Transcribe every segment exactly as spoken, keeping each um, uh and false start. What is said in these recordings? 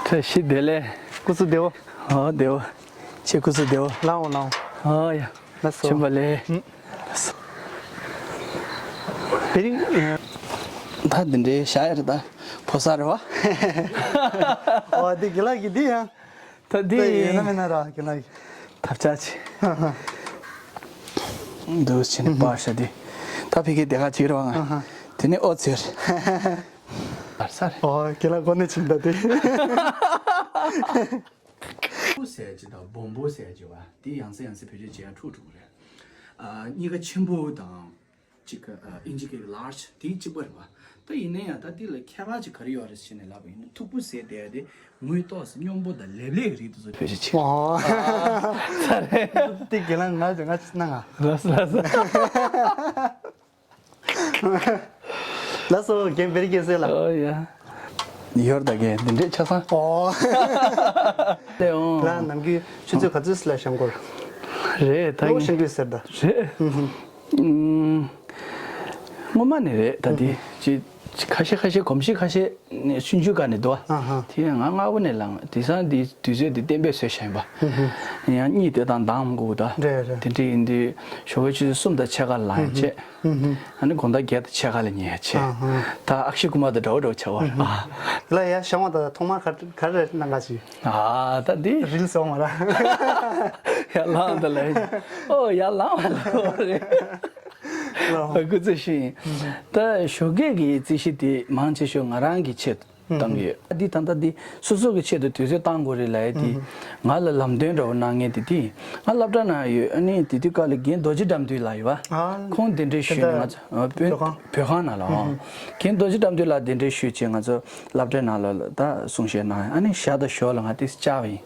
བཀྲ་ཤིས་བདེ་ལེགས། སྐུ་གཟུགས་བདེ་བོ། ཨོ་བདེ་བོ། ཁྱེད་སྐུ་གཟུགས་བདེ་བོ། ལའོ་ལའོ། ཨོ་ཡ། ལགས་སོ། ཆེན་པོ་ལེ། ཨུམ། བེ་རི། ད་འདི་འདྲའི་བཞག་ཡ་རེད་ད། ཕོ་གསར་རེད་བ། ཨོ་འདི་དགེ་ལགས་ཀྱི་འདི་ཡང་། ད་འདི་ད་ཡིན་ན་མིན་ན་ར་དགེ་ལགས་ཀྱི། ཐབས་ཆག་ཆེ། འདུག་ཕྱིན་ནས་པར་ཤ་འདི། ད་ཕ་གིའི་སྡེ་ཁག་ཅིག་རེད་བ་ང་། དེ་ནས་ཨོ་ཙི་རེད། ཨོ་དགེ་ལགས་གོ་གནས་ཆེན་པོ་འདི། ཟེར་གྱི་དང་སྦོམ་པོ་ཟེར་གྱི་བ་དེ་ཡང་སེ་ཡང་སེ་བེད་སྤྱོད་བྱེད་ཡ་འཁྲུག་འགྲོ་གི་རེད། ཨ་གཉིས་ཀ་ཆེན་པོ་དང་གཅིག་ག་ཨ་ཨིན་ཇི་སྐད་ཀྱི་ལར་ཇི་དེ་གཅིག་པ་རེད་བ། ད་ཡིན་ན་ཡང་ད་དེ་ལ་ཁྱད་པར་ཅིག་ག་རེ་ཡོད་རེད་ཟེར་ནས་ལབ་པ་ཡིན་ན་མཐུག་པོ་ཟེར་བསྡད་དེ་ངུས་ཏོག་ཙམ་སྙོམས་པོ་དང་ལེབ་ལེབ་ཀྱི་རིགས་དེ་ཚོ་བེད་སྤྱོད་བྱེད། ཨོ། ཚ་རེད། དེ་དགེ་ལགས་ང་ང་ཅིག་གནང་ང་། ལགས་སོ་ལགས་སོ། ལགས་སོ་རྒན་བེ་རི་རྒྱལ་སྲས་ལགས། ཨོ་ཡ། ཡོར་ད་རྒན་འདི་འདྲས་ཆ་ཚང་། ཨོ། ལེ་ཨོ། ལ་ནམ་རྒྱུན་ཆུ་ཚོད་ག་ཚོད་ལ་ཤང་སྐོར། རེད་ད་ལོ་ཤང་དུས་ཟེར་ད། རེད། ཨུམ། སྔོན་མ་ནས་རེད་ད་འདི་ཅི་ཁ་ཤས་ཁ་ཤས་གོམས་གཤིས་ཁ་ཤས་ནས་ཆུང་ཆུང་ག་ནས་འདུག་ཨ། དེ་ང་སྔ་པོ་ནས་ལངས་དེང་སང་འདི་དུས་ཚོད་འདི་གཏན་འབེབས་བཟོས་བཞག་ཡིན་པ། ཡང་གཉིད་དེ་དང་འདང་མི་དགོས་ད། རེད་རེད། དེ་འདྲ་ཡིན་དུས་ཞོགས་ཀའི་ཆུ་ཚོད་གསུམ་དང་ཕྱེད་ཀ་ལ་ལངས་ཡ་བྱས། ཨ་ནི་དགོང་དག་བརྒྱད་དང་ཕྱེད་ཀ་ལ་ཉལ་ཡ་བྱས། ད་ཨག་ཤི་ཀུ་མར་དང་འདྲ་བོ་འདྲ་བོ་ཆགས་པ་རེད་ཨ། ལ་ཡ་ཤང་བ་དང་ཐོག་མར་ག་ག་རེ་གནང་ག་ཅི། ཨ་ད་འདི། རིལ་སོང་བ་ར། ཡར་ལངས་ད་ལ་ཡིན། ཨོ་ཡར་ལངས་བ་ལ་རེད། ལོ། སྐུ་ཚེ་ཞིང་། ད་ཞོགས་ཀས་ཀྱི་རྩིས་གཞི་དེ་མང་ཆེ་ཤོས་ང་རང་གི་ཆེད་དུ་བཏང་གི་ཡོད། འདི་ད་ལྟ་འདི་སོ་སོ་གི་ཆེད་དུ་དུས་ཚོད་བཏང་དགོས་རེད་ལབ་ཡ་དེ། ང་ལ་ལམ་སྟོན་འདྲ་བོ་གནང་མཁན་དེ་དེ། ང་སློབ་གྲྭ་ནང་ཡོད་ཨ་ནི་དེ་དུས་སྐབས་ལ་རྒན་རྡོ་རྗེ་དགྲ་འདུལ་ལགས་ཡོད་པ། ཁོང་དེ་འདྲའི་ཞུས་ནས་ང་ཚོ་བོད་ཁང་། བོད་ཁང་ནང་ལ་ཨོ། རྒན་རྡོ་རྗེ་དགྲ་འདུལ་ལགས་དེ་འདྲའི་ཞུས་བྱས་ང་ཚོ་སློབ་གྲྭའི་ནང་ལ་ད་གསུང་བཤད་གནང་ཡ་ཨ་ནི་ཞག་དང་ཞོགས་ལ་ང་དེ་བཅར་བ་ཡིན།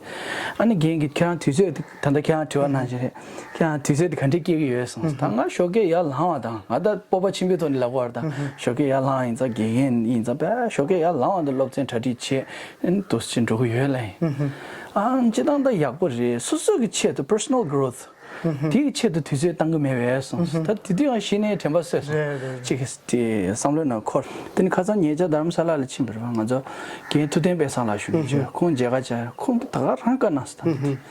ཨ་ནི་རྒན་གྱིས་ཁྱེད་རང་དུས་ཚོད་དེ་ད་ལྟ་ཁྱེད་རང་དྲི་བ་གནང་བཞིན་རེད། ཁྱེད་རང་དུས་ཚོད་དེ་ག་འདྲས་སྐྱེལ་གྱི་ཡོད་གསུངས་སོང་། ད་ང་ཞོགས་ཀས་ཡར་ལངས་བ་དང་ང་ད་སྤོབས་པ་ཆེན་པོའི་ཐོག་ནས་ལབ་དགོས་རེད་ད། ཞོགས་ཀས་ཡར་ལངས་ཡིན་ཙང་དགེ་རྒན་ཡིན་ཙང་བས་ཞོགས་ཀས་ཡར་ལངས་བ་དང་སློབ་ཚན་གྲ་སྒྲིག་བྱེད་ཨ་ནི་འདུག་སེ་འགྲོ་གི་ཡོད་ལབ་ཡིན། ཨ་སྤྱིར་བཏང་ད་ཡག་པོ་རེད། སོ་སོ་གི་ཆེད་དུ་personal growth དེའི་ཆེད་དུ་དུས་ཚོད་བཏང་གི་མེད་པས་གསུངས་སོང་། ད་དེ་དུས་ཡང་གཞི་ནས་དྲན་པ་གསོས་སོང་། རེད་རེད། ཅིག་དེ་བསམ་བློའི་ནང་འཁོར། དེ་ནི་ཁ་སང་ཉེ་ཆར་དྷ་རམ་ས་ལ་ལ་ཕྱིན་པ་རེད་བ། ང་ཚོ་རྒན་ཐུབ་བསྟན་དཔལ་བཟང་ལགས་བཞུགས་ཀྱི་ཡོད། ཁོང་མཇལ་ཁ་བཅར། ཁོང་ད་ག་རང་བཀའ་གནང་སོང་། ད་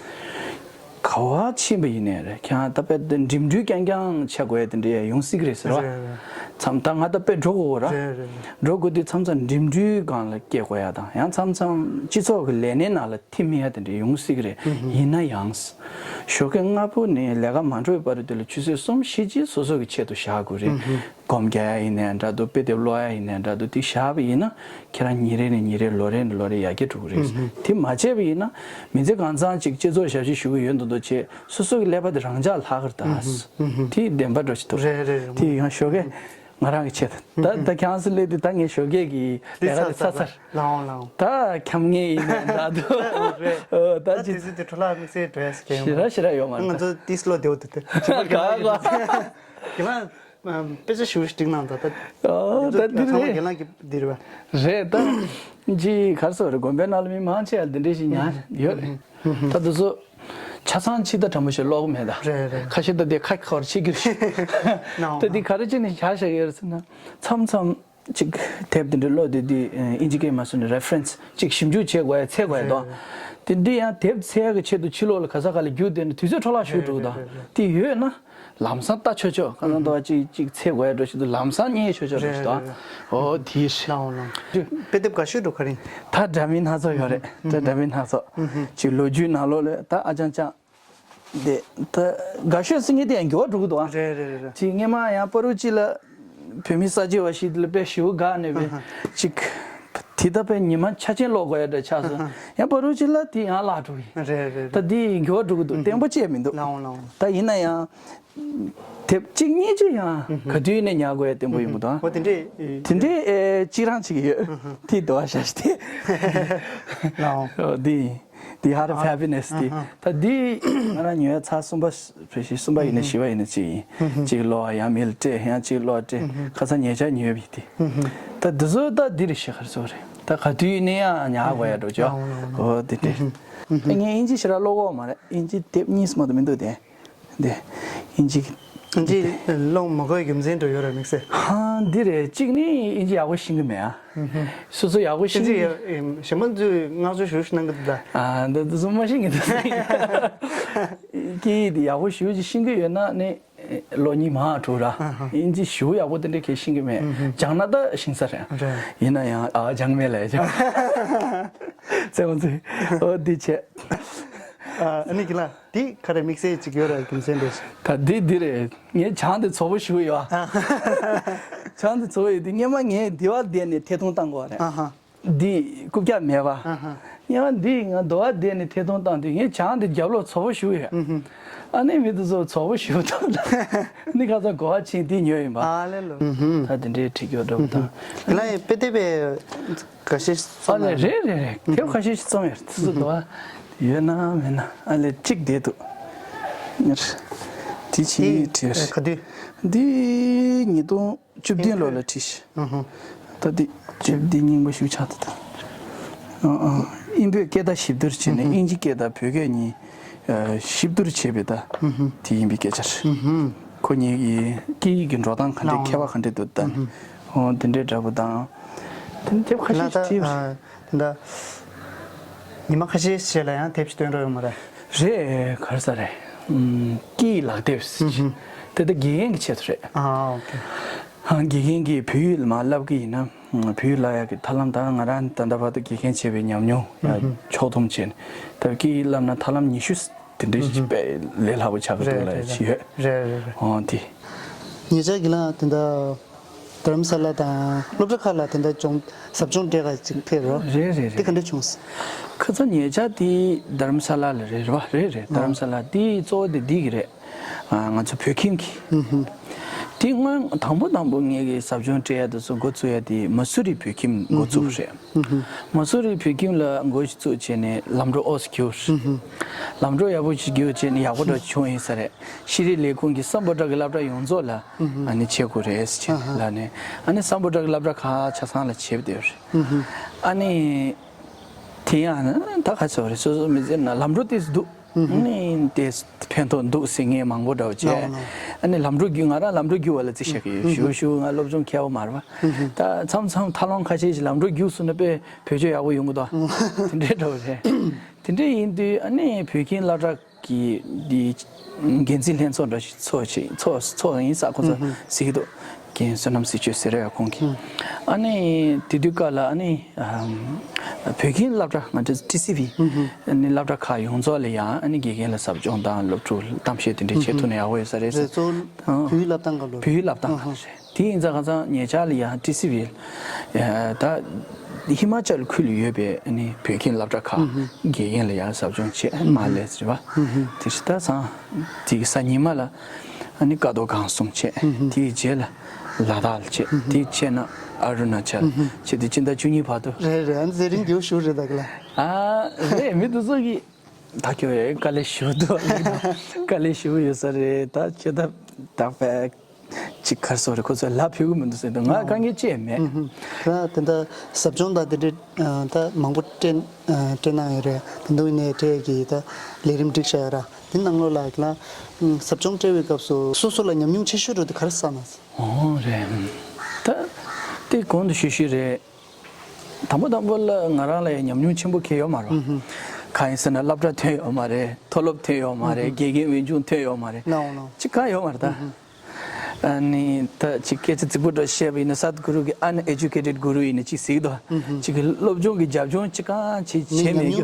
ག་བ་ཕྱིན་པ་ཡིན་ནའི་རེད། ཁྱེད་རང་ད་དཔེ་འགྲིམ་འགྲུལ་རྐྱང་རྐྱང་བྱེད་དགོས་ཡ་དེ་འདྲ་ཡ་ཡོང་སྲིད་ཀྱི་རེད་ཟེར་བ། རེད་རེད། མཚམས་ད་ང་ད་དཔེ་འགྲོ་དགོས་ར། རེད་རེད། འགྲོ་དགོས་དུས་མཚམས་མཚམས་འགྲིམ་འགྲུལ་སྒང་ལ་སྐྱེལ་དགོས་ཡ་དང་ཡང་མཚམས་མཚམས་སྤྱི་ཚོགས་ཀྱི་ལས་སྣེ་ནང་ལ་ཐིམ་ཡ་དེ་འདྲ་ཡོང་སྲིད་ཀྱི་རེད། ཡིན་ན་ཡང་། ཞོགས་ཀས་སྔ་པོ་ནས་ལས་ཀ་མ་འགྲོ་བའི་བར་དུ་ལ་ཆུ་ཚོད་གསུམ་བཞི་ཅིག་སོ་སོ་གི་ཆེད་དུ་བཞག་དགོས་རེད། སྒོམ་རྒྱག་ཡ་ཡིན་ནའི་འདྲ་འདུག་དཔེ་དེབ་ཀློག་ཡ་ཡིན་ནའི་འདྲ་འདུག་དེ་བཞག་པ་ཡིན་ན་ཁྱེད་རང་ཉིན་རེ་ནས་ཉིན་རེ་ལོ་རེ་ནས་ལོ་རེ་ཡར་རྒྱས་འགྲོ་གི་རེད། དེ་མ་བྱས་པ་ཡིན་ན་མི་ཚེ་གང་ཚང་ཅིག་སྤྱི་ཚོགས་ཞབས་ཕྱི་ཞུ་གི་ཡོད་མདོག་མདོག་བྱས་སོ་སོ་གི་ཀླད་པ་དེ་རང་འཇགས་ལྷག་གི་རེད་ད། དེ་བདེན་པ་འདྲ་ཞིག་འདུག་རེད་རེད་རེད། དེ་ཡང་ཞོགས་ཀས་ང་རང་གི་ཆེད་དུ་ད་ད་ཁྱང་སི་ལེ་དེ་ད་ངས་ཞོགས་ཀས་ཀྱི་ལས་ཀ་དེ་ཚར་ཚར། ལའོ་ལའོ། ད་ཁྱམ་ངེས་ཡིན་ནའི་འདྲ་འདུག་ཨོ་རེད། ད་ད་ཅི་དུས་ཚོད་དེ་འཕྲོ་བརླག་དམིགས་བསལ་འགྲོ་ཡ་ཞིག་ཡོད་མ་ཞེ་དྲག་ཞེ་དྲག་ཡོད་མ་རེད། ང་ཚོ་ཏིས་ལོ་དེའུ་དེ་དེ་ག་ག་གི་ལ་དཔེ་ཆ་ཞུ་སྟེང་ནང་ད་ད་ཨོ་ད་འདི་ཚང་མ་རེད། རྒན་ལགས་ཀྱི་འདི་རེད་པ། རེད་ད། ཅི་གར་སོ་རེད། དགོན་པའི་ནང་ལ་མི་མང་ཆེ་བ་འདི་འདྲ་ཞིག་ཉར་ཡོད་རེད། ད་དུ་ཚོ་ཆ་ཚང་ཕྱི་ཟླ་དྲང་པོ་ཞིག་ཀློག་གི་མེད་ད། རེད་རེད། ཁ་ཤས་ད་དེ་ཁ་ཁ་བར་ཕྱི་གྱུར་ཞིག་ད་དེ་ག་རེ་བྱས་ནས་བཞག་བཞག་ཡོད་རེད་ཟེར་ན་མཚམས་མཚམས། ཅིག་དེབ་དེ་འདྲ་ཀློག་དུས་དེ་ཨིན་ཇི་སྐད་མ་སོང་ནས་reference ཅིག་ཞིབ་འཇུག་བྱེད་དགོས་ཡ་འཚོལ་དགོས་ཡ་དང་། དེ་འདི་ཡང་དེབ་འཚོལ་ཡ་གི་ཆེད་དུ་ཕྱི་ལོགས་ལ་ག་ས་ག་ལ་རྒྱུག་བསྡད་ན་དུས་ཚོད་འཕྲོ་བརླག་ཞུ་འགྲོ་དང་། དེ་ཡོད་ན་ལམ་སང་ལྟ་ཆོག་ཆོག་ག་ཚོད་འདུག་ཅིག་ཅིག་འཚོལ་དགོས་ཡ་འགྲོ་ཆེད་དུ་ལམ་སང་རྙེད་ཆོག་ཆོག་རེད་ཞུ་དང་། ཨོ་དེ་རེད། དཔེ་དེབ་ག་ཤོད་འགྲོ་ག་རེ། ད་འདྲ་མིན་སྣ་ཚོགས་ཡོད་རེད། ད་འདྲ་མིན་སྣ་ཚོགས་ཅིག་ལོ་རྒྱུས་ནང་ལོགས་ལ་ད་ཨ་ཅང་ཅང་། དེ་ད་དགའ་ཤོས་སེང་གེ་དེ་ཡང་འགྱུར་བ་འགྲོ་གི་འདུག་ཨ། རེད་རེད་རེད་རེད། དེ་སྔས་མ་ཡང་པ་རུ་ཅི་ལ་བོད་མི་གསར་བརྗེ་བ་ཞིག་དེ་ལ་དཔེ་ཞེ་པོ་དགའ་ནས་དཔེ་ཅིག་དེ་ད་དཔེ་ཉི་མ་ཆ་ཆེན་ཀློག་དགོས་ཡ་འདྲ་ཆགས་སོང་། ཡང་པ་རུ་ཅི་ལ་དེ་ཡང་བརླག་འགྲོ་གི། རེད་རེད་ད་རེད། དེ་འགྱུར་བ་འགྲོ་གི་འདུག་བརྟན་པོ་བཅས་མི་འདུག་ལའོ་ལའོ། ད་ཡིན་ན་ཡང་དེབ་གཅིག་གཉིས་ཅིག་ཡང་ག་དུས་ནས་ཉར་དགོས་ཡ་བརྟན་པོ་ཡོང་གི་འདུག་ཨ། འོ་དེ་འདྲས། དེ་འདྲས་ཨེ་གཅིག་རང་ཅིག་ཡོད། དེ་དོ་བ་ཤ་ཤ་དེ། ལའོ། འོ་དེ། The Heart of Happiness དེ། ད་འདི་ང་རང་ཉོས་ཚར་གསུམ་པ་བཞི་གསུམ་པ་ཡིན་ན་བཞི་པ་ཡིན་ན་གཅིག་ཡིན། གཅིག་ཀློག་ཡང་མི་ལ་སྤྲད་ཡང་གཅིག་ཀློག་སྤྲད་ཁ་སང་ཉེ་ཆར་ཉོས་པ་ཡིན་དེ། ད་འདི་ཚོ་ད་འདི་རེད་ཤག་ག་རེ་ཟེར་དགོས་རེད། ད་ག་དུས་ཡིན་ན་ཡང་ཉར་དགོས་ཡ་འགྲོ་ཆོག་ཨོ་དེ་དེ། ངས་ཨིན་ཇི་ཞེ་དྲག་ཀློག་གི་ཡོད་མ་རེད། ཨིན་ཇི་དེབ་གཉིས་སུ་མ་གཏོགས་མི་འདུག་དེ། དེ་ཨིན་ཇི་ ཨིན་ཇི་སློང་མ་དགོས་རྒྱུ་མཚན་འགྲོ་ཡོད་རེད་དམིགས་བསལ། ཧ་འདི་རེད། གཅིག་ནི་ཨིན་ཇི་ཡག་པོ་ཤེས་ཀྱི་མེད་ཨ། སོ་སོ་ཡག་པོ་ཨིན་ཤེས་ཇི་ཀྱི་ཡ་ཨིམ་གཞན་པ་ཚོས་བསྔགས་བརྗོད་ཞུ་ཞུ་གནང་གི་འདུག་ད། ཨ་འདི་འདི་ཚོ་མ་ཤེས་ཀྱི་འདུག་ཟེར་གྱི། སྐད་ཡིག་འདི་ཡག་པོ་ཞེ་པོ་ཅིག་ཤེས་ཀྱི་ཡོད་ན་ནི་ལོ་གཉིས་མ་དྲུག་ར། ཨ་ཧ། ཨིན་ཇི་ཞེ་པོ་ཡག་པོ་དེ་འདྲ་གས་ཤེས་ཀྱི་མེད། ཨུ་ཧུ། སྦྱངས་ན་ད་ཤེས་ས་རེད། རེད། ཡིན་ན་ཡང་ཨ་སྦྱངས་མེད་ལབ་ཡ་ཅིག་ཙེ་མོ་ཙེ། ཨོ་འདི་བྱས། ཨ་ཨ་ནི་གི་ལ། འདི་ག་རེ་དམིགས་བསལ་ཅིག་ཡོད་རེད་རྒྱུ་མཚན་རེད། ད་འདི་འདི་རེད། ངའི་ཆང་དེ་ཚོགས་པོ་ཞུ་ཡོད་ཨ། ཆང་དེ་ཚོགས་ཡོད་དེ་སྔོན་མ་ངས་འདི་བ་བསྡད་ནས་ཐད་གཏོང་བཏང་དགོས་རེད། ཨ་ཧ། འདི་རྐུབ་བཀྱག་མེད་པ། ཨ་ཧ། སྔོན་མ་འདི་ང་འདི་བ་བསྡད་ནས་ཐད་གཏོང་བཏང་དུས་ངས་ཆང་དེ་རྒྱབ་ལོགས་ཚོགས་པོ་ཞུ་ཡོད། ཨ་ནི་མི་དེ་ཚོ་ཚོགས་པོ་ཞུ་ཐུབ་ད་ནི་ཁ་ཚ་གོ་བ་ཕྱིན་འདི་ཉོས་ཡིན་པ། ཨ་ལེ་ལོ། ད་དེ་འདྲའི་ཁྲིད་སྐྱོར་འདྲ་པོ་དང་། ལ་ཡི་དཔེ་དེ་བས། ཁ་ཤས་ཨ་ལེ་རེད་རེད་རེད། དེབ་ཁ་ཤས་ཤིག་བཙོང་ཡོད། དེ་ཚོ་འདུག་ཨ། ཡོད་ན་མེད་ན་ཨ་ལེ་གཅིག་བསྡད་འདུག་དེ་ཕྱིའི་བྲིས་ག་དུས། འདི་ཉིས་སྟོང་བཅུ་བདུན་ལོ་ལ་བྲིས་ཤག་ད་འདི་བཅུ་བདུན་རྙིང་པ་ཞིག་ཆགས་འདུག་ད། ཨིན་བོད་སྐད་བརྡ་ཞིབ་བསྡུར་བྱས་ནས་ཨིན་ཇི་སྐད་དང་བོད་སྐད་གཉིས་ཞིབ་བསྡུར་བྱས་པའི་ད་དེ་ཡིན་པའི་སྐད་ཆ་རེད། ཁོ་གཉིས་ཀྱི་སྐད་ཡིག་གི་འགྲོ་སྟངས་ག་འདྲ་ཁྱད་པར་ག་འདྲ་འདུག་ད། འོ་དེ་འདྲའི་འདྲ་པོ་དང་། དེ་ནི་དེབ་ཁ་ཤས་ཤིག་བྲིས་པ་རེད། དེ་འདྲ། ཉི་མ་ཁ་ཤས་ཤིག་རྗེས་ལ་ཡང་དེབ་ཞིག་བཏོན་འགྲོ་ཡོང་མ་རེད། རེད་ག་རེ་ཟ་རེད། ཨུམ། སྐད་ཡིག་ལག་དེབ་ཟེར་གྱི། དེ་ད་དགེ་རྒན་གྱི་ཆེད་དུ་རེད། ཨ་ཨོ་ཁེ། ཨ་དགེ་རྒན་གྱིས་བོད་ཡིག་མར་བསླབ་ཀྱི་ཡིན་ན་བོད་ཡིག་བསླབ་ཡག་གི་ཐབས་ལམ་དང་ང་རང་ད་ལྟ་བར་དུ་དགེ་རྒན་བྱས་པའི་ཉམས་མྱོང་ཡང་ཕྱོགས་བསྡོམས་བྱས་ནས་ད་སྐད་ཡིག་བསླབ་ན་ཐབས་ལམ་ཉི་ཤུ་དེ་འདྲའི་དཔེ་ལས་སླ་པོ་ཆགས་ཀྱི་འདུག་ལབ་ཡག་ཅིག་ཡོད། རེད་རེད་རེད། ཨོ་དེ། ཉེ་ཆར་གྱི་ལ་དེ་འདྲ། རྡ་རམ་ས་ལ་དང་སློབ་གྲྭ་ཁག་ལ་དེ་འདྲ་སྦྱོང་ཟབ་སྦྱོང་སྤྲད་ག་ཅིག་ཕེབས་རོགས། རེད་རེད་དེ་རེད། ག་འདྲ་བྱུང་སོང་། ཁ་ཚ་ཉེ་ཆར་དེ་རྡ་རམ་ས་ལ་ལ་རེད་རེད་བ། རེད་རེད། རྡ་རམ་ས་ལ་དེ་གཙོ་བོ་དེ་འདི་གི་རེད། ཨ་ང་ཚོ་བོད་ཁྱིམ་གྱི། དེ་སྔོན་དང་པོ་དང་པོ་ངེད་ཀྱི་ཟབ་སྦྱོང་སྤྲད་ཡ་དེ་ཚོ་འགོ་བཙུགས་ཡ་དེ་མ་སུ་རི་བོད་ཁྱིམ་འགོ་བཙུགས་རེད། མ་སུ་རི་བོད་ཁྱིམ་ལ་འགོ་ཞིག་བཙུགས་བྱས་ནས་ལམ་འགྲོ་ཨོ་སི་གྱུར། ལམ་འགྲོ་ཡག་པོ་ཞིག་གྱུར་བྱས་ནས་ཡག་པོ་འདྲ་བྱུང་ཡིན་ས་རེད། ཤེས་རིག་ལས་ཁུངས་ཀྱི་སམ་བྷོ་ཊ་གི་སློབ་གྲྭ་ཡོངས་རྫོགས་ལ་ཨ་ནི་བྱེད་དགོས་རེད་ཟེར་ལབ་ནས་ཨ་ནི་སམ་བྷོ་ཊ་གི་སློབ་གྲྭ་ཁག་ཆ་ཚང་ལ་བྱེད་བསྡད་ཡོད་རེད། ཨ་ནི་དེ་ཡང་ད་ག་ཚོད་རེད། སོ་སོ་མི་ཚེ་ན་ལམ་འགྲོ་ཏོག་ཙམ་འདུག་ཨ་ནི་དེ་ཕན་ཐོགས་འདུག་ཟེར་མཁན་མང་པོ་འདྲ་བོ་བྱས། ཨ་ནི་ལམ་འགྲོ་བརྒྱུད་ང་རང་ལམ་འགྲོ་བརྒྱུད་པ་ལ་རྩིས་བཞག་གི་ཡོད། ཞུ་ཞུ་ང་སློབ་སྦྱོང་མཁས་པོ་མ་རེད་པ། ད་མཚམས་མཚམས་ཐབས་ལམ་ཁ་ཤས་ཤིག་ལམ་འགྲོ་བརྒྱུད་སོང་ན་དཔེ་བེད་སྤྱོད་ཡག་པོ་ཡོང་གི་འདུག་དེ་འདྲའི་འདྲ་བོ་རེད། དེ་འདྲ་ཡིན་དུས་ཨ་ནི་བོད་ཁྱིམ་སློབ་གྲྭ་གི་འདི་འགན་འཛིན་ལྷན་ཚོགས་འདྲ་ཞིག་ཚོགས་ཆེ་ཚོགས་ཚོགས་ཡིན་ས་ཁོ་ཚོ་ཟེར་གྱི་འདུག་རྒན་བསོད་ནམས་ཟེར་ཆོས་ཟེར་ར་ཡ་ཁོང་གིས། ཨ་ནི་དེ་དུས་སྐབས་ལ་ཨ་ནི་བོད་ཁྱིམ་སློབ་གྲྭ་ང་ཚོ་ཊི་སི་ཝི་ཨ་ནི་སློབ་གྲྭ་ཁག་ཡོངས་རྫོགས་ལ་ཡང་ཨ་ནི་དགེ་རྒན་ལ་ཟབ་སྦྱོང་དང་སློབ་ཕྲུག་གཏམ་བཤད་དེ་འདྲ་བྱེད་ཐུབ་ན་ཡག་པོ་ཡོད་ས་རེད་ཟེར། གཙོ་བོ་བོད་ཡིག་བསླབ་སྟངས་སྐབས་ལ། བོད་ཡིག་བསླབ་སྟངས་སྐབས་ལ་རེད། དེ་ཡིན་ཙང་ཁ་སང་ཉེ་ཆར་ལ་ཡང་ཊི་སི་ཝི་ད་ཧི་མ་ཅལ་ཁུལ་ལ་ཡོད་པའི་ཨ་ནི་བོད་ཁྱིམ་སློབ་གྲྭ་ཁག་དགེ་རྒན་ལ་ཡང་ཟབ་སྦྱོང་བྱས་མར་སླེབས་ཟེར་བ། དེ་ཕྱི་ཟླ་སང་དེ་གི་གཟའ་ཉི་མ་ལ་ཨ་ནི་ཀ་རྡོར་སྒང་གསུམ་བྱས། དེའི་རྗེས་ལ་ལ་དྭགས་ལ་བྱས། དེའི་རྗེས་ན་ཨ་རུ་ན་ཅལ་བྱས། དེ་སྤྱི་ཟླ་བཅུ་གཉིས་བར་དུ། རེད་རེད། ཨ་ནི་ཚེ་རིང་རྒྱུགས་ཞུ་རེད་ད་གི་ལ། ཨ་རེད། མི་དེ་ཚོ་གིས་ད་ཁྱོད་དཀའ་ལས་ཞུ་འདུག་དཀའ་ལས་ཞུ་ཡོད་ས་རེད། ད་ཁྱེད་ད་ད་བས། ཅིག་གར་སོ་རེ་ཁོ་ཚོས་ལབ་ཕོད་གི་མི་འདུག་ཟེར་དུས་ང་དཀའ་ངལ་ཅི་ཡང་མེད། ད་དེ་འདྲ་ཟབ་སྦྱོང་དང་དེ་འདྲའི་ད་མང་པོ་སྤྲད་སྤྲད་གནང་ཡོད་རེད། དེ་འདུག་ནས་སྤྲད་ཀྱི་ད་ལས་རིམ་སྒྲིག་བཞག་ཡོད་ར། དེ་ནང་ལོགས་ལ་ལ་ཟབ་སྦྱོང་སྤྲད་པའི་སྐབས་སུ་སོ་སོ་ལ་ཉམས་མྱོང་ཆེ་ཤོས་འགྲོ་དེ་ག་རེ་བསགས་ན། ཨོ་རེད། ད་དེ་གོང་དུ་ཞུས་ཞུས་རེད། དང་པོ་དང་པོ་ལ་ང་རང་ལ་ཡང་ཉམས་མྱོང་ཆེན་པོ་གང་ཡོད་མ་རེད། གང་ཡིན་ཟེར་ན་སློབ་གྲྭ་ཐོན་ཡོད་མ་རེད། མཐོ་སློབ་ཐོན་ཡོད་མ་རེད། དགེ་རྒན་འོས་སྦྱོང་ཐོན་ཡོད་མ་རེད། ཅི་གང་ཡོད་མ་རེད་ད། ཨ་ནི་ད་ཅིག་སྐད་ཆ་རྫིག་པོ་འདྲ་བཤད་པ་ཡིན་ན་སད་གུ་རུ་གི་uneducated guru ཡིན་ན་ཅིག་ཟེར་གི་འདུག་ཅིག་གི་སློབ་སྦྱོང་གི་རྒྱབ་ལྗོངས་ཅི་གང་ཅིག་བྱས་མེད་གི།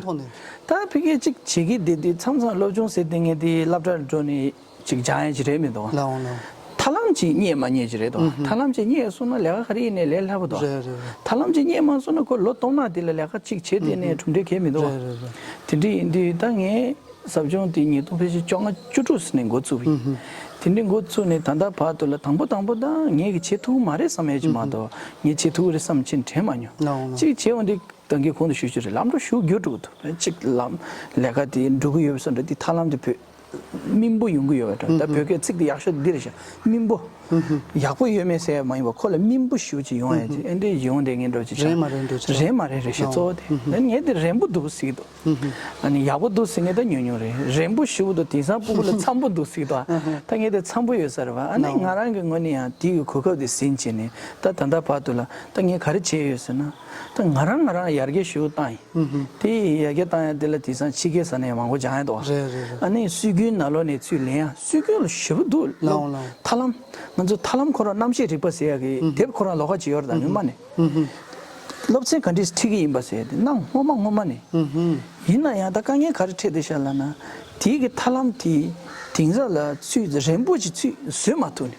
ད་ཕ་གིར་ཅིག་བྱེད་ཀྱི་བསྡད་དུས་མཚམས་མཚམས་སློབ་སྦྱོང་ཟེར་དེ་ངས་དེ་སློབ་གྲྭར་འགྲོ་ནས། ཅིག་སྦྱང་ཡ་ཅིག་རེད་མི་འདུག་བ། ལའོ་ལའོ། ཐབས་ལམ་ཅིག་རྙེད་མ་རྙེད་ཅིག་རེད་འདུག་བ། ཐབས་ལམ་ཅིག་རྙེད་སོང་ན་ལས་ཀ་ག་རེ་ཡིན་ནའི་ལས་སླ་པོ་འདུག་བ། རེད་རེད་རེད། ཐབས་ལམ་ཅིག་རྙེད་མ་སོང་ན་ཁོ་ལོ་སྟོང་ཕྲག་འདི་ལ་ལས་ཀ་ཅིག་བྱེད་དེ་ནས་གྲུབ་འབྲས་གང་ཡང་མི་འདུག་བ། རེད་རེད་རེད། དེ་འདྲ་ཡིན་དུས་ད་ངས་ཟབ་སྦྱོང་དེ་ཉིས་སྟོང་ཕལ་ཆེར་བཅོ་ལྔ་བཅུ་དྲུག་ཙམ་ནས་འགོ་བཙུགས་པ་ཡིན། དེ་འདྲའི་འགོ་བཙུགས་ནས་ད་ལྟ་བར་དུ་ལ་དང་པོ་དང་པོ་ད་ངས་གི་བྱེད་ཐུབ་ཀྱི་མ་རེད་བསམ་ཡ་ཅིག་མ་གཏོགས་ངས་བྱེད་ཐུབ་ཀྱི་རེད་བསམ་ཅིག་དྲན་མ་མྱོང་། ལའོ་ལའོ། ཅིག་བྱས་འོང་དུས། ད་གིན་གོང་དུ་ཞུས་ཞུས་རེད། ལམ་འགྲོ་ཞུ་རྒྱུ་འགྲོ་གི་འདུག་གཅིག་ལམ་ལས་ཀ་དེ་འགྲོ་གི་ཡོད་པ་སོགས་འདྲ་དེ་ཐབས་ལམ་དེ་བོད་ སྨིན་པོ་ཡོང་གི་ཡོད་པ་འདྲ། ད་བོད་སྐད་ཚིག་དེ་ཡག་ཤོས་འདི་རེད་ཤག་སྨིན་པོ། ཡག་པོ་ཡོད་མེད་ཟེར་ཡ་མ་ཡིན་པ། ཁོ་ལ་སྨིན་པོ་ཞེ་པོ་ཅིག་ཡོང་ཡ་ཅིག་ཨེ་འདྲས་ཡོང་བསྡད་མཁན་འདྲ་ཅིག་ཆགས། རེད་མ་རེད་འདྲ་ཅིག་རེད་མ་རེད་རེད་ཤག་གཙོ་བོ་དེ། ཨ་ནི་ངས་དེ་རན་པོ་འདུག་ཟེར་གྱི་འདུག་ཨ་ནི་ཡག་པོ་འདུག་ཟེར་མཁན་ད་ཉུང་ཉུང་རེད། རན་པོ་ཞེ་པོ་འདུག་དེང་སང་སྤུ་གུ་ལ་འཚམ་པོ་འདུག་ཟེར་གྱི་འདུག་ད་ངས་དེ་འཚམ་པོ་ཡོད་ས་རེད་པ། ཨ་ནི་ང་རང་གི་ངོས་ནས་ཡང་དེ་གི་གོ་སྐབས་དེ་ཟིན་བྱས་ནས་ད་ད་ལྟ་བར་དུ་ལ་ད་ངས་ག་རེ་བྱས་ཡོད་ཟེར་ན། ད་ང་རང་ང་རང་ཡར་རྒྱས་ཞེ་པོ་བཏང་ཡིན། དེ་ཡར་རྒྱས་བཏང་ཡ་དེ་ལ་དེང་སང་ཕྱི་རྒྱལ་ས་ནས་མང་པོ་སྦྱང་ཡ་འདུག་རེད་རེད་རེད། ཨ་ནི་སྲོལ་རྒྱུན་ནང་ལོགས་ནས་ཚུར་ལེན་ཡ། སྲོལ་རྒྱུན་ལ་ཞེ་པོ་འདུག་ལའོ་ལའོ། ཐར་ལམ། ང་ཚོ་ཐར་ལམ་ཁོ་རང་རྣམ་བཤད་རིག་པ་ཟེར་ཡ་གི་དེབ་ཁོ་རང་ལོགས་ཀ་ཅིག་ཡོད་རེད། ད་སྔོན་མ་ནས། སློབ་ཚན་ག་འདྲས་ཁྲིད་ཀྱི་ཡིན་པ་ཟེར་ཡ་དེ་གནང་། སྔོན་མ་སྔོན་མ་ནས། ཡིན་ན་ཡང་ད་དཀའ་ངལ་ག་རེ་འཕྲད་བསྡད་ཤག་ལབ་ན། དེའི་གི་ཐར་ལམ་དེ་དེང་རབས་ལ་ཚུར་རན་པོ་ཅིག་ཚུར་བཟོས་མ་ཐུབ་ནས།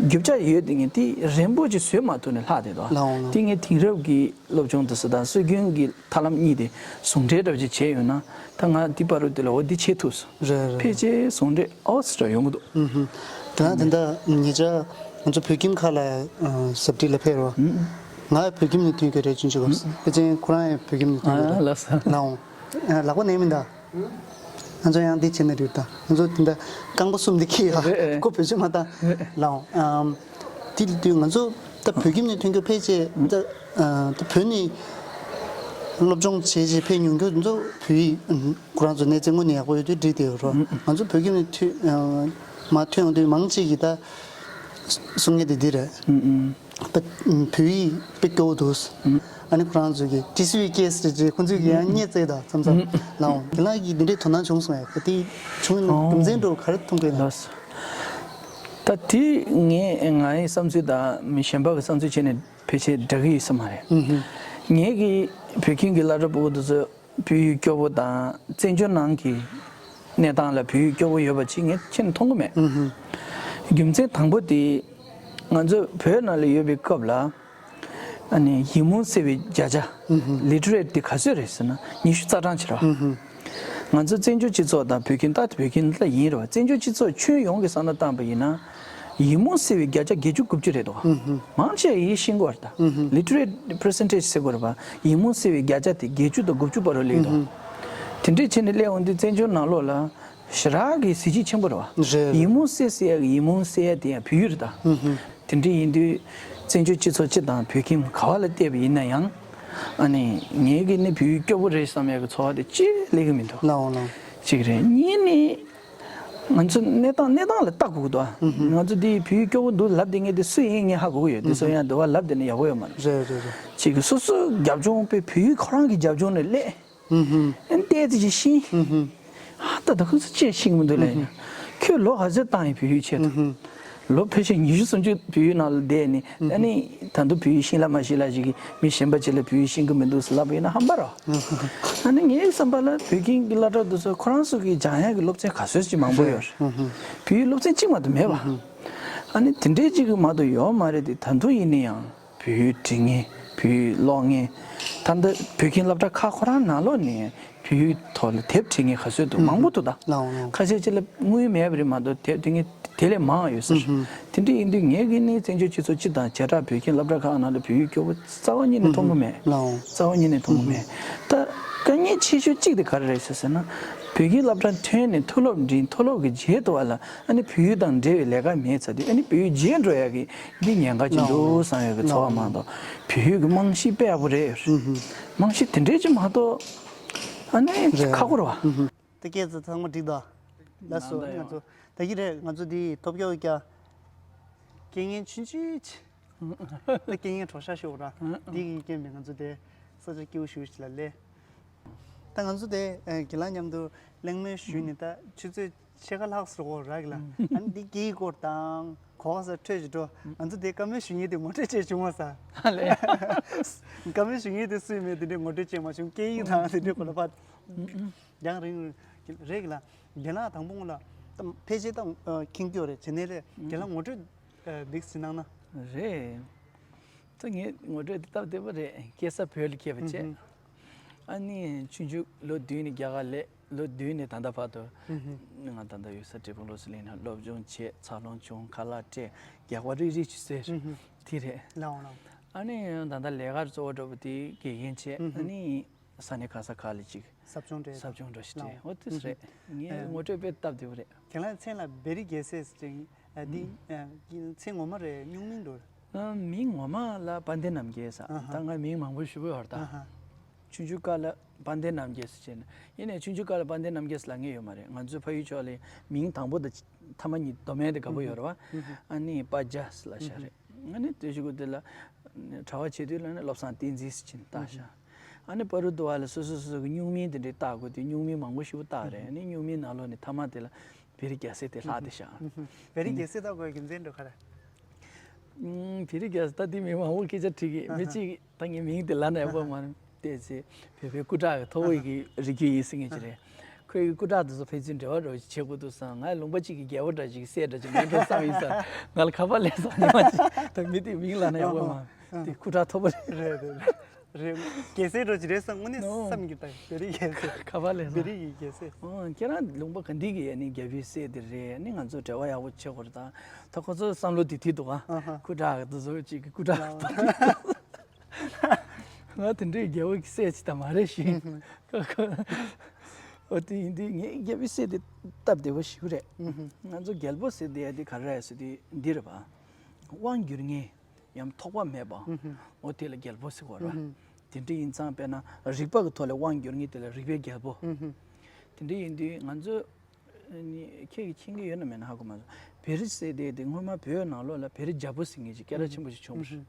རྒྱུ་ཆ་ཡོད་དེ་ངས་དེ་རན་པོ་ཅིག་བཟོས་མ་ཐུབ་ནས་ལྷག་བསྡད་འདུག་ལའོ་ལའོ། དེ་ངས་དེང་རབས་ཀྱི་སློབ་སྦྱོང་དེ་ཚོ་དང་སྲོལ་རྒྱུན་གྱི་ཐར་ལམ་གཉིས་དེ་ཟུང་འབྲེལ་འདྲ་བོ་ཅིག་བྱས་ཡོད་ན། ད་ང་འདི་བར་དུ་དེ་ལ་འོ་འདི་བྱེད་ཐུབ་སོང་། རེད་རེད། ཕལ་ཆེར་ཟུང་འབྲེལ་ཨོ་སི་འདྲ་ཡོང་གི་འདུག་ཨུ་ཧུ། དེ་ན་དེ་འདྲ་ཉེ་ཆར་ང་ཚོ་བོད་ཁྱིམ་ཁག་ལ་ཨ་ཟབ་ཁྲིད་ལ་ཕེབས་རོགས། ང་ཡང་བོད་ཁྱིམ་ནས་ཐོན་གྱི་རེད་ཆུང་ཆུང་སྐབས། ཕལ་ཆེར་ཁོ་རང་ཡང་བོད་ཁྱིམ་ནས་ཐོན་གྱི་རེད། ལགས་སོ། ལའོ། ལག་པ་ནས་མི་འདའ། ང་ཚོ་ཡང་འདི་བྱས་ནས་རེད་ད། ང་ཚོ་དེ་འདྲ་རྐང་པ་གསུམ་འདི་ཁྱེར་ཡོད། རེད། ཁོ་བོད་ཆས་མ་བཏང་། ལའོ། ཨམ། དེ་ལ་དུས་ང་ཚོ་ད་བོད་ཁྱིམ་ནས་ཐོན་རྒྱུ་ཕལ་ཆེར་ད་ཨ་ད་བོད་ནས་སློབ་སྦྱོང་བྱས་རྗེས་ཕེབས་མྱོང་རྒྱུ་ཚོ་བོད་ཡིག་ཁོ་རང་ཚོ་གནས་ཚད་དངོས་གནས་ཡག་པོ་ཡོད་དུས་འགྲིག་བསྡད་ཡོད་རོ། ང་ཚོ་བོད་ཁྱིམ་ནས་ཐོན་ཨ་མར་ཐོན་ཡོང་དུས་མང་ཆེ་གིས་ད་གསུང་མཁན་དེ་འདི་རེད། ད་བོད་ཡིག་དཔེ་སྐྱོ་བོ་འདུག་ཨ་ནི་ཁོ་རང་ཚོ་གིས་ཏི་སི་ཝི་ཀེ་སི་རེད་ཅེས་ཁོ་ཚོས་ཀྱིས་ཡང་བརྙས་བཙལ་ད་མཚམས་མཚམས་ལའོ། རྒན་ལགས་ཀྱིས་འདི་འདྲའི་དོ་སྣང་བྱུང་སོང་ཡ། ག་དེ་བྱུང་རྒྱུ་མཚན་འདྲ་བོ་ག་རེ་མཐོང་གི་ཡོད་ན། ལགས་སོ། ད་དེ་ངས་ང་ཡི་བསམ་ཚུལ་དང་མི་གཞན་པ་གི་བསམ་ཚུལ་བྱས་ནས་ཕལ་ཆེར་འདྲ་གི་ཡོད་ས་མ་རེད། ངས་ཀྱི་བོད་ཁྱིམ་གྱི་སློབ་གྲྭ་སྤུ་གུ་དེ་ཚོ་བོད་ཡིག་སྐྱོ་བོ་དང་བཙན་བྱོལ་ནང་གི་གནས་སྟངས་ལ་བོད་ཡིག་སྐྱོ་བོ་ཡོད་པ་ཅིག་ངས་ཁྱེད་མཐོང་གི་མེད། རྒྱུ་མཚན་དང་པོ་དེ་ང་ཚོ་བོད་ནང་ལ་ཡོད་པའི་སྐབས་ལ། ཨ་ནི་ཡིག་རྨོངས་སེལ་བའི་བརྒྱ་ཆ། ལི་ཊི་རེཊ་དེ་ག་ཚོད་རེད་ཟེར་ན་ཉི་ཤུ་རྩ་གྲངས་ཅིག་རེད་བ། ང་ཚོ་བཙན་བྱོལ་སྤྱི་ཚོགས་དང་བོད་ཁྱིམ་ད་བོད་ཁྱིམ་ལ་ཡིན་རེད་བ། བཙན་བྱོལ་སྤྱི་ཚོགས་ཁྱོན་ཡོངས་ཀྱི་བསམ་བློ་བཏང་པ་ཡིན་ན། ཡིག་རྨོངས་སེལ་བའི་བརྒྱ་ཆ་བརྒྱད་ཅུ་དགུ་བཅུ་རེད་འདུག་བ། མང་ཆེ་ཡིག་ཤེས་ཀྱི་ཡོད་རེད་ད། ལི་ཊི་རེཊ་པར་སེན་ཊེ་ཇི་ཟེར་དགོས་རེད་བ། ཡིག་རྨོངས་སེལ་བའི་བརྒྱ་ཆ་དེ་བརྒྱད་ཅུ་དང་དགུ་བཅུ་བར་དུ་སླེབས་འདུག་བ། དེ་འདྲས་བྱས་ནས་སླེབས་འོང་དུས་བཙན་བྱོལ་ནང་ལོགས་ལ་ཞེ་དྲག་གི་གཟི་བརྗིད་ཆེན་པོ་རེད་བ། རེད་རེད། ཡིག་རྨོངས་སེལ་སའི་ཡིག་རྨོངས་སེལ་ཡ་དེ་ཡང་བོད་ཡིག་རེད་ད། དེ་འདྲ་ཡིན་དུས། བཙན་བྱོལ་སྤྱི་ཚོགས་སྤྱི་དང་བོད་ཁྱིམ་ག་བ་ལ་བལྟས་པ་ཡིན་ན་ཡང་། ཨ་ནི་ངེད་ཀྱི་ནི་བོད་ཡིག་སྐྱོ་པོ་རེད་བསམ་ཡག་གི་ཚོར་བ་དེ་ཅི་སླེབས་ཀྱི་མི་འདུག་ལའོ་ལའོ། གཅིག་རེད། གཉིས་ནི། ང་ཚོ་གནས་སྟངས་གནས་སྟངས་ལ་ལྟ་དགོས་ཀྱི་འདུག་ང་ཚོ་འདི་བོད་ཡིག་སྐྱོ་པོ་འདུག་ལབ་བསྡད་མཁན་དེ་སུ་ཡིན་ངས་ཧ་གོ་གི་ཡོད། དེ་ཚོ་ཡང་འདི་བ་ལབ་བསྡད་ན་ཡག་པོ་ཡོད་མ་རེད། རེད་རེད་རེད། གཅིག་གི་སོ་སོའི་རྒྱབ་ལྗོངས་དཔེ་བོད་ཡིག་ཁོ་རང་གི་རྒྱབ་ལྗོངས་ནས་སླེབས། ཨ་ནི་བལྟས་ཚེ་ཅིག་ཤེས། ཨ་ད་ད་ཁོ་ཚོ་ཅི་ཤེས་ཀྱི་མི་འདུག་ལབ་ཡིན་ན། ཁྱོད་ལོ་ག་ཚོད་བཏང་ཡིན་བོད་ཡིག་ཆེད་དུ། ལོ་ཕལ་ཆེར་ཉི་ཤུ་སུམ་ཅུ་བོད་ཡིག་ནང་ལ་བསྡད་ནས་ཨ་ནི་ད་དུང་བོད་ཡིག་ཤེས་ལ་མ་ཤེས་ལ་ཞིག་གིས་མི་གཞན་པ་ཅིག་ལ་བོད་ཡིག་ཤེས་ཀྱི་མི་འདུག་ཟེར་ལབ་པ་ཡིན་ན་ཧམ་པ་རེད་བ། ཨ་ནི་ངའི་བསམ་པ་ལ་བོད་ཁྱིམ་གྱི་སློབ་གྲྭ་དེ་ཚོ་ཁོ་རང་ཚོ་གི་སྦྱང་ཡག་གི་སློབ་ཚན་ག་ཚོད་ཅིག་མང་པོ་ཡོད་རེད། བོད་ཡིག་སློབ་ཚན་གཅིག་མ་གཏོགས་མེད་པ། ཨ་ནི་དེ་འདྲའི་ཅིག་གི་མ་གཏོགས་ཡོད་མ་རེད་དེ། ད་དུང་ཡིན་ན་ཡང་། བོད་ཡིག་འབྲི་མཁན། བོད་ཡིག་ཀློག་མཁན། ད་ལྟ་བོད་ཁྱིམ་སློབ་གྲྭ་ཁག་ཁོ་རང་ནང་ལོགས་ནས་བོད་ཡིག་ཐོག་ལ་དེབ་བྲིས་མཁན་ག་ཚོད་འདུག་མང་པོ་འདུག་ད། ལའོ་ལའོ། ཁ་ཤས་ཅིག་ལ་དངུལ་མེད་པ་རེད་མ་གཏོགས་དེབ་འབྲི་མཁན་དེ་ལས་མང་བ་ཡོད་ཟེར། དེ་འདྲ་ཡིན་དུས་ངས་གི་ནི་བཙན་བྱོལ་སྤྱི་ཚོགས་སྤྱི་དང་བྱེ་བྲག་བོད་ཁྱིམ་སློབ་གྲྭ་ཁག་ནང་ལ་བོད་ཡིག་སྐྱོ་པོ་རྩ་བ་ཉིད་ནས་མཐོང་གི་མེད། ལའོ། རྩ་བ་ཉིད་ནས་མཐོང་གི་མེད། ད་དཀའ་ངལ་ཆེ་ཤོས་གཅིག་དེ་ག་རེ་རེད་ཟེར་ཟེར་ན། བོད་ཁྱིམ་སློབ་གྲྭ་ཐོན་ནས་མཐོ་སློབ་འགྲིམས། མཐོ་སློབ་ཀྱི་རྗེས་དུ་བ་ལ་ཨ་ནི་བོད་ཡིག་དང་འབྲེལ་བའི་ལས་ཀ་མེད་ཚར་དུས་ཨ་ནི་བོད་ཡིག་བརྗེད་འགྲོ་ཡག་གི་འདི་ཉེན་ཁ་ཅིག་འདུག་བསམ་ཡག་གི་ཚོར་བ་མ་གཏོགས་བོད་ཡིག་གི་རྨང་གཞི་དཔེ་ཡག་པོ་རེད། རྨང་གཞི་དེ་འདྲས་ཅིག་མ་གཏོགས་ཨ་ནི་རེད། ཁག་པོ་རེད་བ། ད་སྐད་ཆ་ཚང་མ་འགྲིག་ད། ལགས་སོ། ད་ལྟ་ང་ཡང་ཚོ་ད་གི་རེད། ང་ཚོ་འདི་ཐོབ་སྐྱོ་རྒྱ་རྐྱེན་ངན་ཆུང་ཆུང་ཅིག་ད་རྐྱེན་ངན་གྲོགས་ཤ་ཤོར་ར། འདི་གི་རྐྱེན་པས་ང་ཚོ་དེ་ས་ཆ་སྐྱིད་པོ་ཞེ་པོ་ཞིག་ལ་སླེབས། ད་ང་ཚོ་དེ་ཨ་རྒན་ལགས་མཉམ་དུ་གླེང་མོལ་ཞུས་ནས་ད་ཆུ་ཚོད་ཕྱེད་ཀ་ལྷག་ཙམ་འགོར་ར་གི་ལ། ཨ་ནི་འདི་སྐད་ཡིག་སྐོར་དང་གོ་བ་ས་འཕྲོད་ཅིག་འགྲོ། ང་ཚོ་དེ་བཀའ་མོལ་ཞུ་མཁན་དེ་ངོ་སྤྲོད་བྱས་བྱུང་བ་ས། ཨ་ལས། བཀའ་མོལ་ཞུ་མཁན་དེ་སུས་མེད་དེ་འདྲའི་ངོ་སྤྲོད་བྱས་མ་བྱུང་། སྐད་ཡིག་དང་དེ་འདྲའི་སྐོར་ལ་ཕར། རྒྱང་རིང་རེད་གི་ལ། རྒན་ལགས་དང་པོ་ལ་ད་ཕལ་ཆེར་ད་ཨ་མཁྱེན་རྒྱུ་རེད། བྱས་ནས་རེད། རྒན་ལགས་ངོ་སྤྲོད་ཨ་འདི་གཟིགས་གནང་ན། རེད། ད་ངས་ངོ་སྤྲོད་འདི་སྟབས་བདེ་པོ་རེད། སྐྱེས་ས་བོད་ལ་སྐྱེས་པ་བྱས། ཨུ་ཧུམ། ཨ་ནི་ཆུང་ཆུང་ལོ་བདུན་ནས་རྒྱ་གར་སླེབས། ལོ་བདུན་ནས་ད་ལྟ་བར་དུ་ཨུ་ཧུམ། ང་ད་ལྟ་ཡོད་ས་འབྲས་སྤུངས་སློབ་གསོ་གླིང་ནང་སློབ་སྦྱོང་བྱས། འཚར་ལོངས་བྱུང་། ཁ་ལག་སྤྲད། རྒྱགས་པ་རིག་རིག་ཅིག་བཟོས། ཨུ་ཧུམ། དེ་རེད། ལའོ་ལའོ། ཨ་ནི་ད་ལྟ་ལས་ཀ་གཙོ་བོ་འདྲ་པོ་དེ་དགེ་རྒན་བྱས། ཨུ་ཧུམ། ཨ་ནི། ས་གནས་ག་ས་ག་ལ་ཅིག་ཟབ་སྦྱོང་སྤྲད་ཟབ་སྦྱོང་འདྲ་ཞིག་སྤྲད། ཨོ་དེ་རེད། ངས་ངོ་སྤྲོད་དཔེ་སྟབས་བདེ་པོ་རེད། ཁྱེད་རང་མཚན་ལ་བེ་རི་རྒྱལ་སྲས་ཟེར་ཅིང་། ཨ་འདི་ཨ་མཚན་ངོ་མ་རེད། སྨྱུག་མིང་འགྲོ། ཨ་མིང་ངོ་མ་ལ་དཔལ་ལྡན་རྣམ་རྒྱལ་ཟེར། ཨ་ཧ། ད་ང་མིང་མང་པོ་ཞུ་གི་ཡོད་རེད་ད། ཨ་ཧ། ཆུང་ཆུང་སྐབས་ལ་དཔལ་ལྡན་རྣམ་རྒྱལ་ཟེར་བྱས་ནས། ཡིན་ནའི་ཆུང་ཆུང་སྐབས་ལ་དཔལ་ལྡན་རྣམ་རྒྱལ་ཟེར་ལབ་མཁན་ཡོད་མ་རེད། ང་ཚོའི་ཕ་ཡུལ་ཕྱོགས་ལ་མིང་དང་པོ་དང་ཐ་མ་གཉིས་མདོ་སྨད་དེ་དགའ་པོ་ཡོད་རེད་བ། ཨ་ནི་དཔལ་རྒྱལ་ཟེར་ལབ་ཤག་རེད། ཨ་ནི་དེ་ཞུ་གི་དེ་ལ་གྲྭ་པ་བྱེད་དུས་ལ་ནི་བློ་བཟང་བསྟན་འཛིན་ཟེར་བྱས་ནས་བཏགས་ཤག་ཨ་ནི་བར་དུ་བ་ལ་སོ་སོ་སོ་སོ་གི་སྨྱུག་མིང་དེ་འདྲའི་བཏགས་དགོས་དུས་སྨྱུག་མིང་མང་པོ་ཞིག་བཏགས་རེད། ཨ་ནི་སྨྱུག་མིང་ནང་ལོགས་ནས་ཐ་མ་དེ་ལ་བེ་རི་རྒྱལ་སྲས་དེ་ལྷག་བསྡད་ཤག་བེ་རི་རྒྱལ་སྲས་བཏགས་དགོས་རྒྱུ་མཚན་འགྲོ་ག་རེ། ཨུམ། བེ་རི་རྒྱལ་སྲས་ད་དེ་མི་མང་པོ་སྐད་ཆ་དྲིས་ཀྱི་མི་གཅིག་ད་ངའི་མིང་དེ་ལབ་ན་ཡག་པོ་མ་རེད་དེ་ཚེ། བོད་པའི་སྐུ་དྲག་གི་ཐོག་བོད་ཀྱི་རིགས་རྒྱུད་ཡིན་ཟེར་མཁན་ཅིག་རེད། ཁོའི་སྐུ་དྲག་དེ་ཚོ་ཕན་ཚུན་འབྲེལ་བ་འདྲ་བོ་ཞིག་བྱེད་དགོས་འདུག་བསམ། ང་ལུང་པ་གཅིག་གི་རྒྱལ་པོ་འདྲ་ཅིག་གི་སྲས་འདྲ་ཅིག་མིན་འགྲོ་བསམ་ཡིན་ས། ང་ལ་ཁ་པར་སླེབས་སོང་ཉི་མ་གཅིག་ད་མི་དེའི་མིང་ལབ་ན་ཡག་པོ་མ་རེད། དེ་སྐུ་དྲག་ཐོག་པོ་རེད། རེད་རེད་རེད། རྒྱལ་སྲས་འདྲ་ཅིག་རེད་བསམ་དངོས་གནས་ནོ། བསམ་གྱི་ད་བེ་རི་རྒྱལ་སྲས། ཁ་པར་སླེབས་བེ་སོང་། རི་ཡི་རྒྱལ་སྲས། ཨོ་ཁྱེད་རང་ལུང་པ་ག་འདི་གི་ཡ་ནི་རྒྱལ་པོའི་སྲས་དེ་རེད། ནི་ང་ཚོ་འབྲེལ་བ་ཡག་པོ་བྱེད་དགོས་རེད་ད། ད་ཁོ་ཚོ་བསམ་བློ་དེ་དེ་འདུག་ཨ། ཨ་ཧ། སྐུ་དྲག་དེ་ཚོ་གཅིག་གི་སྐུ་དྲག་ང་དེ་འདྲའི་རྒྱལ་པོ་གི་སྲས་ཅིག་ད་མ་རེད་ཞིག་ཨོ་དེ་ཡིན་དུས་ངའི་རྒྱལ་པོའི་སྲས་དེ་སྟབས་བདེ་པོ་ཞིག་རེད། ང་ཚོ་རྒྱལ་པོ་ཟེར་དེ་ཡ་དེ་ག་རེ་རེད་ཟེར་དུས་འདི་རེད་པ། དབང་སྒྱུར་མཁན། ཡང་ཐོགས་པ་མེད་པ། ཨུ་ཧུ། འོ་དེ་ལ་རྒྱལ་པོ་ཟེར་བ་ར། ཨུ་ཧུ། དེ་འདྲ་ཡིན་ཙང་དཔེར་ན་རིག་པ་གི་ཐོག་ལ་དབང་སྒྱུར་མཁན་དེ་ལ་རིག་པའི་རྒྱལ་པོ། ཨུ་ཧུ། དེ་འདྲ་ཡིན་དུས་ང་ཚོ་ནི་ཁྱེད་ཀྱིས་མཁྱེན་གྱི་ཡོད་ན་མེད་ན་ཧ་གོ་མ་སོང་། བེ་རི་ཟེར་དེ་དེ་སྔོན་མ་བོད་ནང་ལོགས་ལ་བེ་རི་རྒྱལ་པོ་ཟེར་མཁན་ཅིག་སྐད་གྲགས་ཆེན་པོ་ཞིག་བྱུང་བ་རེད། ཨུ་ཧུ།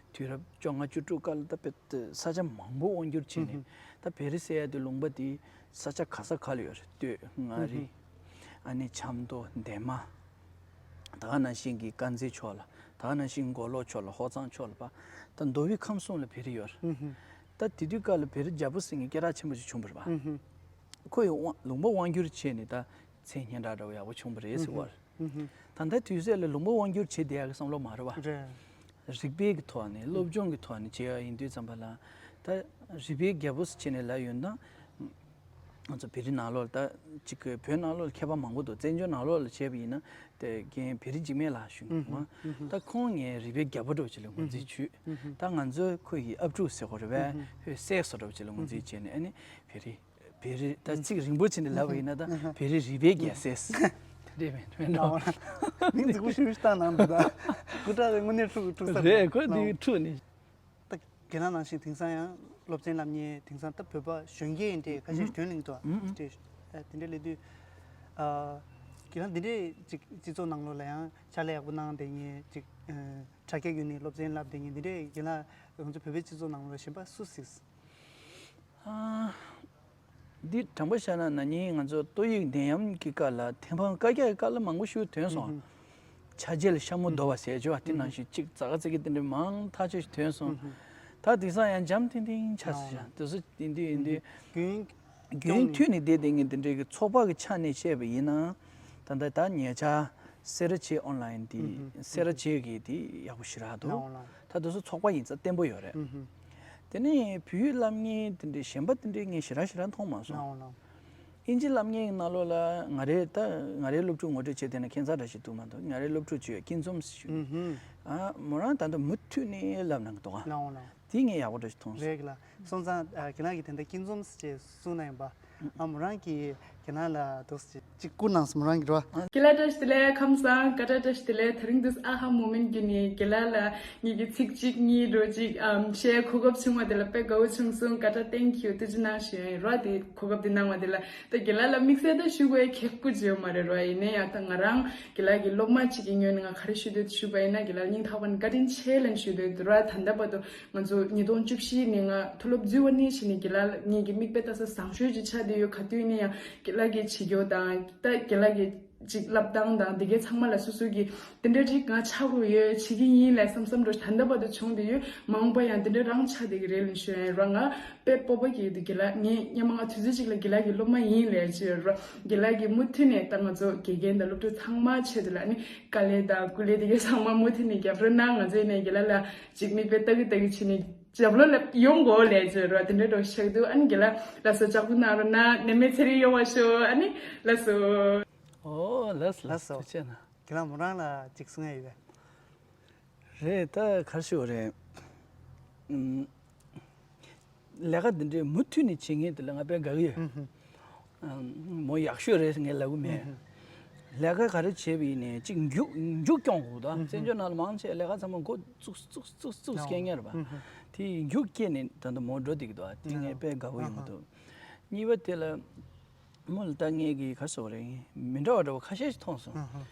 དུས་རབས་བཅོ་ལྔ་བཅུ་དྲུག་སྐབས་ལ་ད་དཔེ་ས་ཆ་མང་པོ་དབང་སྒྱུར་བྱས་ནས། ཨུ་ཧུ། ད་བེ་རི་ཟེར་ཡ་དེ་ལུང་པ་དེ་ས་ཆ་ག་ས་ག་ལ་ཡོད་རེད། སྟོད་མངའ་རིས། ཨུ་ཧུ། ཨ་ནི་ཆབ་མདོ། འདན་མ། ད་ག་ནང་བཞིན་གྱི་དཀར་མཛེས་ཕྱོགས་ལ། ད་ག་ནང་བཞིན་མགོ་ལོག་ཕྱོགས་ལ། ཧོར་གཙང་ཕྱོགས་ལ་ཕར། ད་མདོ་དབུས་ཁམས་གསུམ་ལ་བེ་རི་ཡོད་རེད། ཨུ་ཧུ། ད་དེ་དུས་སྐབས་ལ་བེ་རི་རྒྱལ་པོ་ཟེར་མཁན་སྐད་གྲགས་ཆེན་པོ་ཞིག་བྱུང་བ་རེད་པ། ཨུ་ཧུ། ཁོ་ཡི་དབང་ལུང་པ་དབང་སྒྱུར་བྱས་ནས་ད་མཚན་སྙན་གྲགས་འདྲ་བོ་ཡག་པོ་བྱུང་བ་རེད་ཟེར་བ་རེད། ཨུ་ཧུ། ད་ལྟའི་དུས་ཚོད་ལ་ལུང་པ་དབང་སྒྱུར་བྱེད་བསྡད་ཡག་གི་བསམ་བློ་མ་རེད་པ། རེད། རིག་པའི་གི་ཐོག་ནས་སློབ་སྦྱོང་གི་ཐོག་ནས་བྱེད་ཡག་ཡིན་དུས་ཙམ་པ་ལ། ད་རིག་པའི་རྒྱལ་པོ་ཟེར་བྱས་ནས་ལབ་ཡོང་ན། ང་ཚོ་བོད་རིགས་ནང་ལོགས་ལ་ད་ཅིག་གི་བོད་ནང་ལོགས་ལ་མཁས་པ་མང་པོ་འདུག་བཙན་བྱོལ་ནང་ལོགས་ལ་བྱས་པ་ཡིན་ན་དེ་རྒན་བེ་རི་འཇིགས་མེད་ལགས་ཞུ་གི་འདུག་ཨུ་ཧུ། ད་ཁོང་ངའི་རིག་པའི་རྒྱལ་པོ་འདྲ་བོ་ཅིག་ལ་ངོས་འཛིན་བྱོས། ཨུ་ཧུ། ད་ང་ཚོས་ཁོ་ཡི་ཨབ་ཕྲུག་ཟེར་དགོས་རེད་པས། ཨུ་ཧུ། ཁོའི་སྲས་བཟོ་འདྲ་བོ་ཅིག་ལ་ངོས་འཛིན་བྱས་ནས། ཨ་ནི་བེ་རི་བེ་རི་ད་ཚིག་རིང་པོ་བྱས་ནས་ལབ་པ་ཡིན་ན་ད་ཨུ་ཧུ། བེ་རི་རིག་པའི་རྒྱལ་སྲས། དེ་འདྲས་མེད་མེད་འགྲོ། མིང་རྫིག་པོ་ཞུ་ཞུ་བཏང་གནང་འདུག་ད་སྐུ་དྲག་དེ་དངོས་གནས་འཁྲུག་འཁྲུག་ས་རེད། ཁོ་འདི་འཁྲུག་ནི། ད་རྒན་ལགས་ནང་བཞིན་དེང་སང་ཡང་སློབ་ཚན་བསླབ་མཁན། དེང་སང་ད་བོད་པ་གཞོན་སྐྱེས་ཡིན་དེ་ཁ་ཤས་ཨུ་ཧུ། དོན་གླེང་ཐུབ། ཨུ་ཧུ། དེ་དེ་འདྲ་ལས་དུས། ཨ། རྒན་ལགས་འདི་འདྲའི་ཅིག་སྤྱི་ཚོགས་ནང་ལོགས་ལ་ཡང་ཕྱག་ལས་ཡག་པོ་གནང་བསྡད་མཁན་ཅིག་ཨ། དྲ་རྒྱ་བརྒྱུད་ནས་སློབ་ཚན་བསླབ་བསྡད་མཁན་འདི་འདྲའི་རྒན་ལགས་ང་ཚོ་བོད་པའི་སྤྱི་ཚོགས་ནང་ལོགས་ལ་གཞན་པ་སུ་གཟིགས། ཨ། འདི་དྲང་པོ་བཤད་ན་ན་ནིང་ང་ཚོ་ཏོག་དབྱིབས་ནད་ཡམས་ཀྱི་སྐབས་ལ་ཐེམ་སྤང་བཀའ་རྒྱ་ཡི་སྐབས་ལ་མང་པོ་ཞིག་ཐོན་སོང་། ཨུ་ཧུ། ཆ་བྱད་ལ་ཤ་མོ་རྡོ་བ་ཟེར་བྱས་པ་དེ་ནང་བཞིན་གཅིག་ཙག་ཙིག་གི་དེ་འདྲའི་མང་ཐག་ཆོད་ཞིག་ཐོན་སོང་། ཨུ་ཧུ། ད་དེང་སང་ཡང་འཇམ་ཐིང་ཐིང་ཆགས་སོང་། ཨ། དེ་ཚོ་དེ་འདྲ་ཡིན་དུས། ཨུ་ཧུ། རྒྱུན་མཐུད་ནས་བསྡད་བསྡད་མཁན་དེ་འདྲའི་གི་ཚོགས་པ་གི་ཆ་ནས་བཤད་པ་ཡིན་ན། ད་ལྟ་ད་ཉེ་ཆར་སེ་ར་བྱེས་ཨོན་ལའིན་དེ། ཨུ་ཧུ། སེ་ར་བྱེས་ཀྱི་དེ་ཡག་པོ་ཞེ་དྲག་འདུག་ཨོན་ལའིན། ད་དེ་ཚོ་ཚོགས་པ་ཡིན་ཙང་བརྟན་པོ་ཡོད་རེད། ཨུ་ཧུ། དེ་ནས་བོད་ཡིག་བསླབ་མཁན་དེ་འདྲའི་གཞན་པ་དེ་འདྲའི་ངས་ཞེ་དྲག་ཞེ་དྲག་མཐོང་མ་སོང་། ཨོན་ལའིན། ཨིན་ཇི་བསླབ་མཁན་གྱི་ནང་ལོགས་ལ་ང་རའི་ད་ང་རའི་སློབ་ཕྲུག་ངོ་སྤྲོད་བྱེད་བསྡད་ན་ཁྱད་མཚར་འདྲ་ཞིག་འདུག་མ་གཏོགས། ང་རའི་སློབ་ཕྲུག་ཅིག་ཡོད། ཀིན་ཙུམ་ཞུ། ཨུ་ཧུ། ཨ། མོ་རང་ད་ལྟ་མུ་མཐུད་ནས་བསླབ་གནང་གི་འདུག་ཨ། ལའོ་ལའོ། དེ་ངས་ཡག་པོ་འདྲ་ཞིག་མཐོང་སོང་། རེད་གི་ལ། སོང་ཙང་ཨ། ཁྱེད་རང་གིས་དེ་འདྲ་ཀིན་ཙུམ་ཞེས་གསུངས་ན་ཡང་པ། ཨ། མོ་རང་གིས་ཁྱེད་རང་ལ་འདུག་ཅིག་ཅིག་བསྐུར་གནང་སོང་། མོ་རང་གིས་རོ། རྒན་ལགས་བཀྲ་ཤིས་བདེ་ལེགས། ཁམས་བཟང་། བཀའ་དྲིན་བཀྲ་ཤིས་བདེ་ལེགས། དེ་རིང་འདུག་ཨ་ཧ་མོ་མེན་གྱི་ནི་རྒན་ལགས་ལ་ངེད་ཀྱི་ཚིག་གཅིག་གཉིས་འགྲོ་ཅིག་ཨམ་བཤད་གོ་སྐབས་བྱུང་བ་དེ་ལ་དཔེ་དགའ་བོ་བྱུང་སོང་། བཀའ་དྲིན། ཐེངས་ཀྱིས་ཐུགས་རྗེ་གནང་ཞུ་ཡ་ཡིན་རོ། དེ་གོ་སྐབས་དེ་གནང་བ་དེ་ལ། ད་རྒན་ལགས་ལ་དམིགས་བསལ་ད་ཞུ་དགོས་ཡ་གལ་ཀུ་ཅི་ཡོད་མ་རེད་རོ། ཡིན་ནའི་ཡང་ད་ང་རང་རྒན་ལགས་ཀྱི་སློབ་མ་གཅིག་གི་ངོས་ནས་ང་ག་རེ་ཞུ་འདོད་དེ་ཞུ་བ་ཡིན་ན། རྒན་ལགས་སྙིང་ཐག་པ་ནས་བཀའ་དྲིན་ཆེ་ལབ་ཞུ་འདོད་དེ་རོ། ད་ལྟ་བར་དུ་ང་ཚོ་ཉིས་སྟོང་བཅུ་བཞི་ནས་ང་མཐོ་སློབ་འཛུལ་བ་ནས་བྱས་ནས་རྒན་ལགས་ངེད་ཀྱི་མིག་དཔེ་ལྟ་ས་བཟང་ཤོས་ཅིག་ཆགས་བསྡད་ཡོད། ག་དུས་ཡིན་ན་ཡང་རྒན་ལགས་ཀྱི་བྱེད་སྐྱོར་དང་ད་རྒན་ལགས་ཀྱི་ཅིག་བསླབ་སྟངས་དང་དེ་གའི་ཚང་མ་ལ་སོ་སོ་གི་དེ་འདྲ་ཅིག་ང་ཆགས་དགོས་ཡོད། བྱེད་ཀྱི་ཡིན་ལབ་བསམ་བསམ་འདྲ་ད་ལྟ་བར་དུ་བྱུང་བསྡད་ཡོད། མ་འོངས་པ་ཡང་དེ་འདྲ་རང་ཆགས་བསྡད་ཀྱི་རེད་ལབ་ཞུ་ཡ་ཡིན་རོ། ང་དཔེ་སྤོབས་པ་སྐྱེ་འདུག་རྒན་ལགས་ངས་སྔོན་མ་ང་དུས་ཚོད་ཅིག་ལ་རྒན་ལགས་ཀྱི་སློབ་མ་ཡིན་ལབ་ཅིག་ཡོད་རོ། རྒན་ལགས་ཀྱིས་མུ་མཐུད་ནས་ད་ང་ཚོ་དགེ་རྒན་དང་སློབ་ཕྲུག་ཚང་མ་ཆེད་དུ་ལ་ནི་དཀའ་ལས་དང་སྐུ་ལས་དེ་གའི་ཚང་མ་མུ་མཐུད་ནས་རྒྱབ་སྐྱོར་གནང་། ང་ཚོ་ཡིན་ནའི་རྒན་ལགས་ལ་ཅིག་མིག་དཔེ་ལྟ་གི་ལྟ་གི་བྱས་ནས་རྒྱབ་ལོགས་ལ་ཡོང་དགོས་ལབ་ཅིག་ཡོད་རོ། དེ་འདྲ་འདྲ་བོ་ཞིག་འདུག་ཨ་ནི་རྒན་ལགས་ལགས་སོ། ལྕགས་པོ་གནང་རོགས་གནང་། ནད་མེད་ཚེ་རིང་ཡོང་བ་ཤོག་ཨ་ནི་ལགས་སོ། ཨོ་ལགས་སོ་ལགས་སོ། ཐུགས་རྗེ་གནང་། ཁྱེད་རང་མོ་རང་ལ་ཅིག་གསུང་ཡ་ཡོད་པས། རེད། ད་ག་རེ་ཞུ་དགོས་རེད། ཨུམ། ལས་ཀ་འདི་འདྲའི་མུ་མཐུད་ནས་བྱེད་མཁན་དེ་ལ་ང་དཔེ་དགའ་གི་ཡོད། ཨ། མོ་ཡག་ཤོས་རེད་ངས་ལབ་གི་མེད། ལས་ཀ་ག་རེ་བྱས་པ་ཡིན་ནའི་གཅིག་མཇུག་མཇུག་སྐྱོང་དགོས་ད། བཙན་བྱོལ་ནང་ལ་མང་ཆེ་ལས་ཀ་ཚང་མ་མགོ་བཙུགས་བཙུགས་བཙུགས་བཙུགས་སྐྱེལ་མཁན་རེད་པ། དེ་མཇུག་སྐྱེལ་ནས་ད་ལྟ་མོ་འགྲོ་བསྡད་ཀྱི་འདུག་དེ་ངས་དཔེ་དགའ་པོ་ཡོང་གི་འདུག་གཉིས་པ་དེ་ལ། མོ་ལ་ད་ངས་གི་ག་རེ་ཟེར་དགོས་རེད། མི་འདྲ་བ་འདྲ་བོ་ཁ་ཤས་ཤིག་མཐོང་སོང་།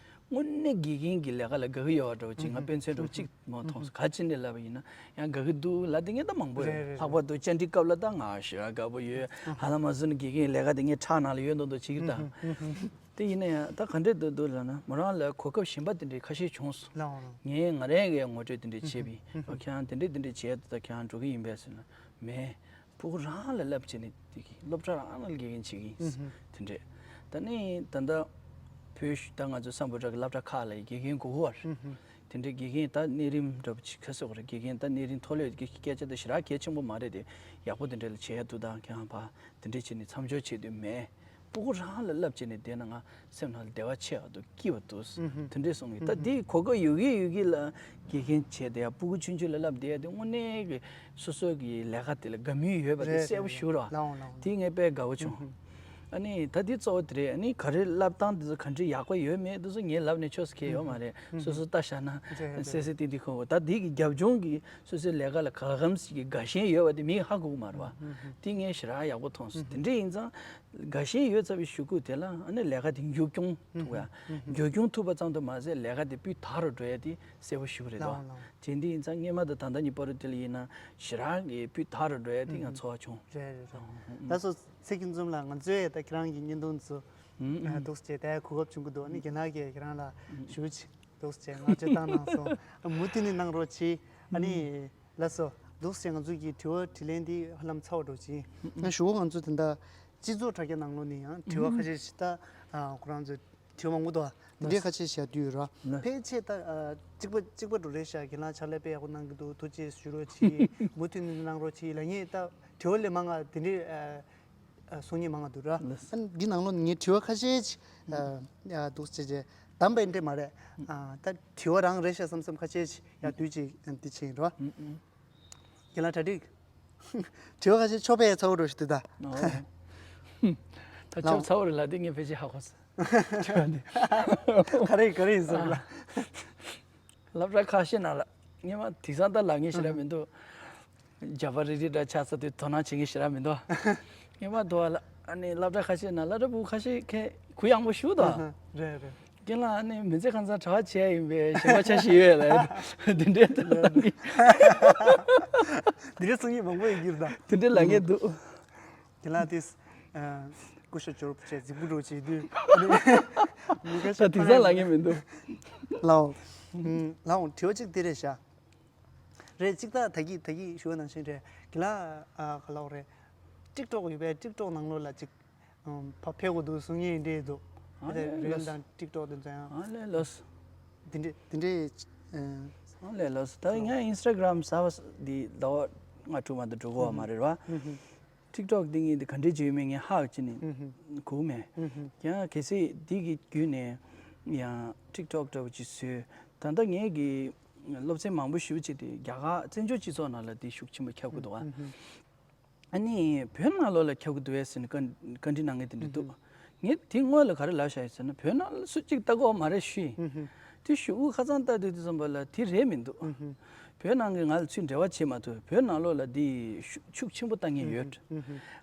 དངོས་གནས་དགེ་རྒན་གྱི་ལས་ཀ་ལ་དགའ་གི་ཡོད་པ་འདྲ་བོ་ཅིག་ང་དཔེ་མཚོན་འདྲ་བོ་ཅིག་མོ་མཐོང་སོང་། ག་ཅི་འདྲ་ལབ་པ་ཡིན་ན་ཡང་དགའ་གི་འདུག་ལབ་དེ་ངས་ད་མང་པོ་རེད་རེད། ལྷག་པར་དུ་བཅར་འདྲི་སྐབས་ལ་ད་ང་ཞེ་དྲག་དགའ་པོ་ཡོད། ཧ་ལམ་མ་བཟོས་ན་དགེ་རྒན་ལས་ཀ་དེ་ངའི་ཁྲག་ནང་ལ་ཡོད་མདོག་མདོག་བྱེད་ཀྱི་ད། དེ་ཡིན་ན་ཡང་ད་ག་འདྲས་འདུག་འདུག་ལབ་ན་མོ་རང་ལ་གོ་སྐབས་གཞན་པ་དེ་འདྲའི་ཁ་ཤས་བྱུང་སོང་། ངས་ང་རང་གིས་ངོ་སྤྲོད་དེ་འདྲས་བྱས་པས་ཁྱེད་རང་དེ་འདྲས་དེ་འདྲས་བྱས་ད་ཁྱེད་རང་འགྲོ་གི་ཡིན་པས་ཟེར་ན་མེད། ཕྲུ་གུ་རང་ལ་བསླབ་བྱས་ནས་དེ་གི་སློབ་གྲྭ་རང་ལ་དགེ་རྒན་བྱེད་ཀྱི་ཡིན། དེ་འདྲས། ད་ནི་ད་ལྟ་བོད་ད་ང་ཚོ་སམ་བྷོ་ཊ་གི་སློབ་གྲྭ་ཁག་ལ་དགེ་རྒན་དགོས་ཀྱི་ཡོད་རེད། དེ་འདྲས་དགེ་རྒན་ད་གནས་རིམ་འདྲ་པོ་ཅིག་ག་ཟེར་དགོས་རེད། དགེ་རྒན་ད་གནས་རིམ་མཐོ་སློབ་ཀྱི་སྐད་ཆ་ད་ཞེ་དྲག་གལ་ཆེན་པོ་མ་རེད་དེ། ཡག་པོ་དེ་འདྲས་ལ་བྱེད་ཡ་འདུག་ད་ཁྱེད་རང་ཕར་དེ་འདྲས་བྱས་ནས་མཚམས་འཇོག་བྱེད་འདོད་མེད། ཕྲུ་གུ་རང་ལ་བསླབ་བྱས་ནས་བསྡད་ན་ང་སེམས་ནང་ལ་བདེ་བ་ཆེ་བ་འདུག་སྐྱིད་པ་འདུག་དེ་འདྲས་གསུང་གི་ད་འདི་གོ་སྐབས་ཡོད་གི་ཡོད་གི་ལ་དགེ་རྒན་བྱས་བསྡད་ཡ་ཕྲུ་གུ་ཆུང་ཆུང་ལ་བསླབ་བསྡད་ཡ་དེ་དངོས་གནས་ཀྱི་སོ་སོ་གི་ལས་ཀ་དེ་ལ་དགའ་མོས་ཡོད་པ་དེ་གསལ་པོ་ཞུ་རོགས། དེ་ངས་དཔེ་དགའ་པོ་བྱུང་། ཨ་ནི་ད་འདི་གཙོ་བོ་དེ་རེད། ཨ་ནི་ག་རེ་བསླབ་སྟངས་དེ་ཚོ་ག་འདྲ་ཡག་པོ་ཡོད་མེད་དེ་ཚོ་ངས་ལབ་ནས་ཆོག་ས་གང་ཡོད་མ་རེད། སོ་སོ་ལྟ་བཞག་ན་གསལ་གསལ་ཏིག་ཏིག་ཁོ་ད་འདི་གི་རྒྱབ་ལྗོངས་ཀྱི་སོ་སོའི་ལས་ཀ་ལ་ག་གམ་ཞིག་གི་དགའ་ཞེན་ཡོད་པ་དེ་མིས་ཧ་གོ་གི་མ་རེད་བ། དེ་ངས་ཞེ་དྲག་ཡག་པོ་མཐོང་སོང་། དེ་འདྲ་ཡིན་ཙང་། དགའ་ཞེན་ཡོད་ཚར་བའི་གཞུག་གུ་དེ་ལ་ཨ་ནི་ལས་ཀ་དེ་མཇུག་སྐྱོང་ཐུབ་ཡ། མཇུག་སྐྱོང་ཐུབ་པ་ཙམ་དུ་མ་ཟད་ལས་ཀ་དེ་སྤུས་དག་རུ་འགྲོ་ཡ་དེ་གསལ་པོ་ཞེ་པོ་རེད་དོ། ལའོ་ལའོ། བྱས་འདི་ཡིན་ཙང་སྔོན་མ་དང་ད་ལྟ་གཉིས་བར་དུ་དེ་ལ་ཡིན་ན་ཞེ་དྲག་གི་སྤུས་དག་རུ་འགྲོ་ཡ་དེ་ང་ཚོར་བ་བྱུང་། རེད་རེད་རེད། ད་སོ་ཚེ་སྐྱིད་འཛོམས་ལགས། ང་ཚོས་ད་ཁྱེད་རང་གི་བརྙན་ཐུང་ཚོ་འདུག་སེ་བྱས་ད་གོ་སྐབས་བྱུང་གི་འདུག་ཨ་ནི་རྒན་ལགས་ཀྱིས་ཁྱེད་རང་ལ་ཞུ་ཅིག་འདུག་སེ་བྱས་ང་ཚོས་བཏང་གནང་སོང་། མུ་མཐུད་ནས་གནང་རོགས་གྱིས། ཨ་ནི། ལགས་སོ། འདུག་སེ་ང་ཚོ་གི་དྲི་བ་དྲིས་ལན་འདི་ཧ་ལམ་ཚར་བ་འགྲོ་ཅི། ང་ཞུ་བ་ང་ཚོ་ད་ལྟ་སྤྱི་ཚོགས་དྲ་རྒྱ་ནང་ལོགས་ནས་ཡང་དྲི་བ་ཁ་ཤས་ཤིག་ད་ཁོ་རང་ཚོས་དྲི་བ་མང་པོ་འདུག་འདི་འདྲའི་ཁ་ཤས་ཤིག་བསྡུས་ཡོད་ར། ཕལ་ཆེར་ད་གཅིག་པ་གཅིག་པ་འགྲོ་རེད་ཤག་རྒན་ལགས་ཕྱག་ལས་དཔེ་ཡག་པོ་གནང་གི་འདུག་ཐུགས་རྗེ་ཆེ་ཞུ་རོགས་གྱིས། མུ་མཐུད་ནས་གནང་རོགས་གྱིས་ལབ་མཁན་ད་དྲི་བ་ལས་མང་ང་དེ་འདྲའི་གསུང་མཁན་མང་ང་འདུག་ར། ཨ་ནི་འདི་ནང་ལོགས་ནས་ངས་དྲི་བ་ཁ་ཤས་ཤིག་འདུག་སེ་བྱས་བདམས་པ་ཡིན་འདྲ་མ་རེད། ད་དྲི་བ་རང་རེད་ཤག་བསམ་བསམ་ཁ་ཤས་ཤིག་ཡར་བསྡུས་ཅིག་འདི་བྱས་ཡིན་ར། རྒན་ལགས་གྲ་སྒྲིག་དྲི་བ་ཁ་ཤས་ཆོག་པའི་ཚ་བོ་རོ་ཞིག་འདུག་ད། ད་ཆོག་ཚ་བོ་རེད་ལ་དེ་ངས་ཕལ་ཆེར་ཧ་གོ་སོང་། ག་རེ་ག་རེ་ཡིན་ཟེར་ལ། སློབ་གྲྭ་ཁ་ཤས་ནང་ལ་ངས་མ་དེང་སང་ད་ལབ་མཁན་ཞེ་དྲག་མི་འདུག་རྒྱ་པ་རིག་རིག་འདྲ་ཆགས་ཚར་དུས་དོ་སྣང་བྱེད་མཁན་ཞེ་དྲག་མི་འདུག་ངས་མ་དོ་བ་ལ་ཨ་ནི་སློབ་གྲྭ་ཁ་ཤས་ནང་སློབ་གྲྭ་ཕྲུ་གུ་ཁ་ཤས་ཁས་གུ་ཡངས་པོ་ཞུ་དོ། རེད་རེད། རྒན་ལགས་ཨ་ནི་མི་ཚེ་གང་ཚང་གྲྭ་པ་བྱས་ཡིན་པས་གཞན་པ་ཆ་ཞིག་ཡོད་ལ་དེ་འདྲའི་དོ་སྣང་གི། དེ་འདྲའི་གསུང་མཁན་མང་པོ་ཡོད་ཀྱི་རེད་ད། དེ་འདྲའི་ལབ་མཁན་འདུག་རྒན་ལགས་དེ། སྐུ་ཞབས་ཇོར་བྱས་གཟིགས་འབུལ་རོགས་བྱེད་དུས། ད་དེང་སང་ལབ་མཁན་མི་འདུག་ལའོ། ལའོ་དྲི་བ་གཅིག་དེ་རེད་ཤག་རེད་གཅིག་ད་ད་གི་ད་གི་ཞུ་བ་ནང་བཞིན་རེད་གི་ལ། ག་ལའོ་རེད། ཊིག་ཊོག་ཡོད་པས་ཊིག་ཊོག་ནང་ལོགས་ལ་ཅིག་ཕ་ཕེབས་དགོས་འདུག་གསུང་མཁན་འདྲ་འདུག་ཨ་ལས་རེད་ལོས། དང་ཊིག་ཊོག་དེ་ཚོ་ཡང་། ཨ་ལས་ལོས། དེ་འདྲས་དེ་འདྲས། ཨ་ལས་ལོས། ད་ང་ཨིན་སི་ཊ་གྷ་རམ་གསར་པ་འདི་ཟླ་བ་ལྔ་དྲུག་མ་གཏོགས་འགྲོ་གི་ཡོད་མ་རེད་བ། ཊིག་ཊོག་འདི་ངས་འདི་ག་འདྲས་བྱས་ཡོད་མེད་ངས་ཧ་ཅི་ནས་གོ་མེད། ཡང་གལ་སྲིད་འདི་གི་བརྒྱུད་ནས་ཡང་ཊིག་ཊོག་འདྲ་བོ་ཅིག་བཟོས། ད་ལྟ་ངས་གི་སློབ་ཚན་མང་པོ་ཞེ་པོ་ཅིག་དེ་རྒྱ་གར་བཙན་བྱོལ་སྤྱི་ཚོགས་ནང་ལ་དེ་ཤུགས་ཆེན་པོ་ཁྱབ་གི་འདུག་ཨ། ཨ་ནི་བོད་ནང་ལོགས་ལ་ཁྱབ་གི་འདུག་ཨེ་ཟེར་ནས་བཀའ་བཀའ་འདྲི་གནང་མཁན་དེ་འདྲ་འདུག་ངས་དེ་སྔོན་ལ་ག་རེ་ལབ་བཞག་ཡོད་ཟེར་ན་བོད་ནང་ལ་སུ་གཅིག་ལྟ་གི་ཡོད་མ་རེད་ཞུས་ཡིན། དེ་གཞུག་གུ་ཁ་སང་ལྟ་དུས་དེ་ཙམ་པ་ལ་དེ་རེད་མི་འདུག་བོད་ནང་གི་ང་ལ་ཚུར་འབྲེལ་བ་བྱེད་མ་ཐུབ། བོད་ནང་ལོགས་ལ་དེ་ཤུགས་ཤུགས་ཆེན་པོ་བཏང་མཁན་ཡོད།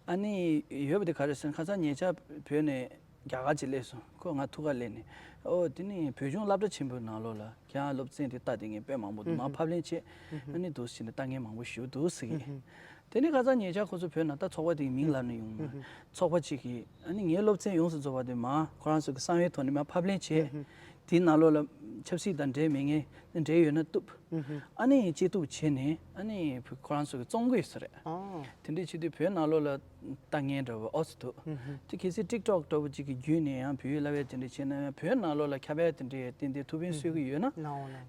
ཨ་ནི་ཡོད་པ་དེ་ག་རེ་ཟེར་ན་ཁ་སང་ཉེ་ཆར་བོད་ནས་རྒྱ་གར་ཅིག་སླེབས་སོང་། ཁོ་ང་ཐུག་ག་སླེབས་ནས་ཨོ་དེ་ནི་བོད་གཞུང་སློབ་གྲྭ་ཆེན་པོའི་ནང་ལོགས་ལ་ཁྱེད་རང་སློབ་ཚན་དེ་ལྟ་དེ་ངས་དཔེ་མང་པོ་འདུག་མར་ཕབ་ལེན་བྱས། ཨ་ནི་འདུག་སེ་བྱས་ནས་ལྟ་མཁན་མང་པོ་ཞིག་འདུག་ཟེར་གི། དེ་ནས་ཁ་སང་ཉེ་ཆར་ཁོ་ཚོ་བོད་ནང་ད་ཚོགས་པ་དེའི་མིང་ལབ་ན་ཡོང་མ་རེད། ཚོགས་པ་གཅིག་གིས་ཨ་ནི་ངའི་སློབ་ཚན་ཡོངས་སུ་རྫོགས་པ་དེ་མར་ཁོ་རང་ཚོ་གི་གསང་བའི་ཐོག་ནས་མར་ཕབ་ལེན་བྱས། དེའི་ནང་ལོགས་ལ་ཆབ་སྲིད་དང་འབྲེལ་མེད་མཁན་འབྲེལ་ཡོད་ན་བཏུབ། ཨ་ནི་གཅེས་གཏུག་བྱས་ནས་ཨ་ནི་ཁོ་རང་ཚོ་གི་བཙོང་གི་ཡོད་ས་རེད། དེ་འདྲས་བྱེད་དུས་བོད་ནང་ལོགས་ལ་ལྟ་མཁན་འདྲ་བོ་ཨོ་ཙི་འདུག་དེ་གལ་སྲིད་ཊིག་ཊོག་འདྲ་བོ་གཅིག་གི་བརྒྱུད་ནས་ཡང་བོད་ཡིག་བསླབ་ཡ་དེ་འདྲས་བྱས་ན་ཡང་བོད་ནང་ལོགས་ལ་ཁྱབ་ཡ་དེ་འདྲས་ཏན་ཏན་ཐུགས་ཕན་གསོས་ཀྱི་ཡོད་ན།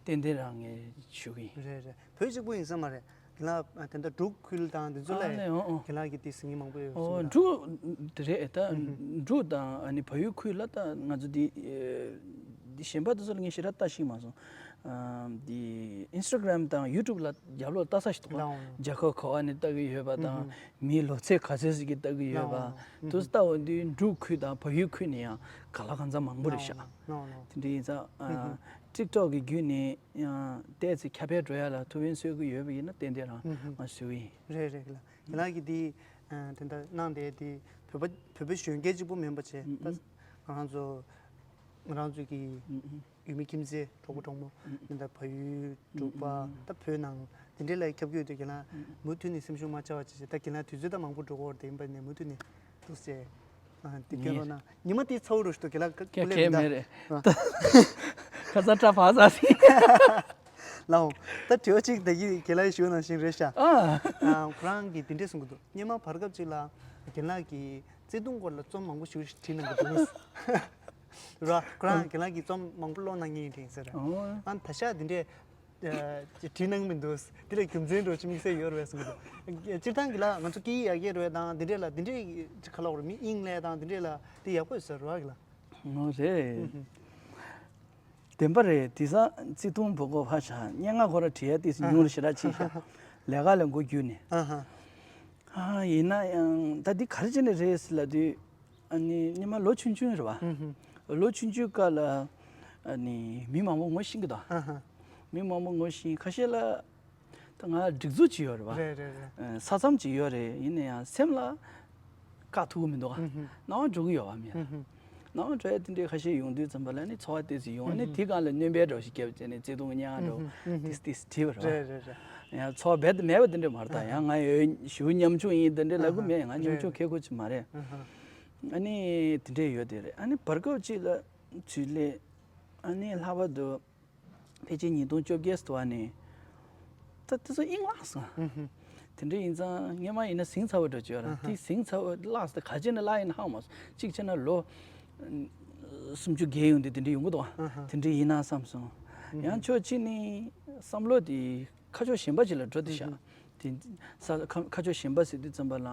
ཏན་ཏན་རང་ངས་ཞུ་གི་ཡིན། རེད་རེད། བོད་གཅིག་པུ་ཡིན་ས་མ་རེད། དེ་ལ་དེ་འདྲ་འབྲུག་ཁུལ་དང་དེ་ཚོ་ལ་ཨ་ལས་ཨོ་ཨོ། དེ་ལ་གི་དེ་ཟིན་གྱི་མང་པོ་ཡོད་ཨོ་གསུངས་ད། འབྲུག་དེ་རེད་ད། འབྲུག་དང་ཨ་ནི་བལ་ཡུལ་ཁུལ་ལ་ད་ང་ཚོ་དེ་དེ་གཞན་པ་དེ་ཚོ་ལ་ངས་ཞེ་དྲག་ལྟ་ཤེས་མ་སོང་། ཨ་འདི་ཨིན་སི་ཊ་གྷ་རམ་དང་ཡུ་ཊུབ་ལ་རྒྱབ་ལོགས་ལྟ་ས་ཞིག་འདུག་ག་ལའོ། རྒྱལ་ཁབ་ག་བ་ནས་ལྟ་གི་ཡོད་པ་དང་། ཨུ་ཧུ། མིའི་ལོ་ཚད་ག་ཚོད་ཞིག་གིས་ལྟ་གི་ཡོད་པ། ལའོ། དུ་ལྟ་འོ་འདི་འབྲུག་ཁུལ་དང་བལ་ཡུལ་ཁུལ་ནས་ཡང་ག་ལ་གང་འཚམ་མང་པོ་རེད་ཤག་ལའོ་ལའོ། དེ་འདྲ་ཡིན་ཙང་། ཨུ་ཧུ། ཊིག་ཊོག་གི་བརྒྱུད་ནས་ཡང་ཏོག་ཙམ་ཁྱབ་སྤེལ་འགྲོ་ཡ་ལ་ཐུགས་ཕན་གསོས་ཀྱི་ཡོད་པ་ཡིན་ན་ཏན་ཏན་རང་ཨུ་ཧུ། ང་ཞུ་གི་ཡིན། རེད་རེད། ལགས་ལགས་ཀྱིས་འདི་ཨ་དེ་འདྲ་གནང་བསྡད་དེ་བོད་པ་བོད་པའི་གཞོན་སྐྱེས་གཅིག་པུ་མིན་པ་བྱས། ཨུ་ད་ཨུ། ང་རང་ཚོ་ང་རང་ཚོ་གི་ཨུ་ཨུ། ཡུལ་མི་ཁྱིམ་མཚེས་གྲོགས་པོ་གྲོགས་མོ། ཨུ་ཨུ། འདི་འདྲ་བལ་ཡུལ་འབྲུག་པ། ཨུ་ཨུ། ད་བོད་ནང་འདི་འདྲའི་ལ་ཁྱབ་ཀྱི་ཡོད་དུས་ཁྱེད་རང་ཨུ་ཨུ། མུ་མཐུད་ནས་སེམས་ཤུགས་མ་ཆག་པ་བྱེད་བྱེད། ད་ཁྱེད་རང་དུས་ཚོད་ད་མང་པོ་འགྲོ་གི་ཡོད་རེད། དེ་ཡིན་པ་ནས་མུ་མཐུད་ནས་འདུག་སེ་ཨ་འདི་སྐད་ངེས་རོགས་གནང་། ཉི་མ་དེ་ཚ་བོ་རུ་ཞུ་དུས་ཁྱེད་རང་སྐད་ཁྱེད་ལས་ཁྱེད་མི་མེད་རེད། འདའ། ཁ་ས་ཁྲ་བག་ས་སི། ལའོ། ད་དྲི་བ་གཅིག་ད་གི་ཁྱེད་རང་ཞུ་ནང་བཞིན་རེད་ཤག་ཨ། ཨ་ཁོ་རང་གིས་འདི་འདྲས་གསུང་གི་འདུག་སྔོན་མ་བར་སྐབས་ཅིག་ལ་རྒན་ལགས་ཀྱིས་བརྩེ་དུང་སྐོར་ལ་རྩོམ་མང་པོ་ཞིག་བྲིས་གནང་གི་འདུག་ར། ཁོ་རང་རྒན་ལགས་ཀྱིས་རྩོམ་མང་པོ་ཀློག་གནང་མཁན་ཡིན་དྲན་ཟེར། ཨོ། ཨ་ད་ཤག་འདི་འདྲས་ཨ་བྲིས་གནང་མི་འདུག་དེ་ལ་རྒྱུ་མཚན་འདྲ་ཅིག་དམིགས་བསལ་ཡོད་རེད་པས་གསུང་གི་འདུག་སྤྱིར་བཏང་གི་ལ་ང་ཚོ་སྐད་ཡིག་ཡར་རྒྱས་འགྲོ་ཡ་དང་འདི་འདྲས་ལ་འདི་འདྲས་ཅིག་ག་ལབ་དགོས་རེད། མི་དབྱིངས་ལས་དང་འདི་འདྲས་ལ་དེ་ཡག་པོ་ཡོད་ས་རེད་པ་གི་ལ། ཨོ་རེད། ཨུ་ཧུ། བདེན་པ་རེད། དེང་སང་བརྩེ་དུང་བུ་གོ་ཕ་ཤ་སྙན་ངག་ཁོ་ར་བྲིས་ཡ་ཏིས་ཉུང་རུ་ཞེ་དྲག་ཕྱིན་ཤག་ལས་ཀ་ལ་མགོ་བརྒྱུད་ནས། ཨ་ཧ། ཨ་ཡིན་ན་ཡང་ད་འདི་ག་རེ་བྱས་ནས་རེད་ཟེར་ལབ་དུས། ཨ་ནི་སྔོན་མ་ལོ་ཆུང་ཆུང་རེད་པ། ཨུ་ཧུ། ལོ་ཆུང་ཆུང་སྐབས་ལ་ཨ་ནི་མི་མང་པོ་ངོ་ཤེས་ཀྱི་འདུག་ཨ་ཧ། མི་མང་པོ་ངོ་ཤེས། ཁ་ཤས་ལ་ད་ང་སྒྲིག་འཛུགས་ཅིག་ཡོད་རེད་པ། རེད་རེད་རེད། ཨ་ས་མཚམས་ཅིག་ཡོད་རེད། ཡིན་ན་ཡང་སེམས་ལ་བཀག་ཐུབ་ཀྱི་མི་འདུག་ཨ་ཨུ་ཧུ། སྣང་བ་འགྲོ་གི་ཡོད་པ་མིན། ཨུ་ཧུ། སྣང་བ་འགྲོ་ཡ་དེ་འདྲའི་ཁ་ཤས་ཡོང་དུས་ཙམ་པ་ལ་ནི་ཚོར་བ་ཏོག་ཙམ་ཡོང་། ཨ་ནི་ཨུ་ཧུ། དེའི་སྒང་ལ་སྣོན་པའི་འདྲ་བོ་ཞིག་བརྒྱབ་བྱས་ནས་བརྩེ་དུང་གི་སྙན་ངག་འདྲ་བོ་ཨུ་ཧུ། ཏིས་ཏིས་བྲིས་པ་རེད་པ། རེད་རེད་རེད། ཡང་ཚོར་བ་རྦད་དེ་མེད་པ་དེ་འདྲ་མ་རེད། ད་ཨ་ཧ། ཡང་ང་ཡོད་ཞུ་ཉམ་ཆུང་ཡིན་དེ་འདྲའི་ལབ་གི་མེད། ཨ་ཧ། ང་ཉམ་ཆུང་རེད། ཁེ་ཁོ་ཅིག་མ་རེད། ཨ་ཧ། ཨ་ནི་དེ་འདྲའི་ཡོད་དེ་རེད། ཨ་ནི་བར་སྐབས་ཅིག་ལ་ཚུལ་ལས་ཨ་ནི་ལྷག་པར་དུ་ཕལ་ཆེར་ཉིས་སྟོང་བཅོ་བརྒྱད་ཙམ་དུ་བ་ནས་ད་དེ་ཚོ་དབྱིངས་བརླག་སོང་། ཨ་ཧ། དེ་འདྲ་ཡིན་ཙང་སྔོན་མ་ཡིན་ན་ཟིང་ཚ་བོ་འདྲ་བྱོས་ར། ཨ་ཧ། དེ་ཟིང་ཚ་བོ་བརླག་སོང་། ད་ག་བྱས་ན་བརླག་ཡིན་ན་ཧ་མ་སོང་། གཅིག་བྱས་ན་ལོ་སུམ་ཅུ་བརྒལ་ཡོང་དུས་དེ་འདྲ་ཡོང་གི་འདུག་ཨ་ཧ། དེ་འདྲ་ཡིན་ན་བསམ་སོང་། ཨ་ཧ། ཡང་ཕྱོགས་གཅིག་ནས་བསམ་བློ་དེ་ཁ་ཕྱོགས་གཞན་པ་ཅིག་ལ་འགྲོ་དེ་ཤག་ཨ་ཧ། དེ་ས་ཁ་ཁ་ཕྱོགས་གཞན་པ་ཟེར་དུས་ཙམ་པ་ལ་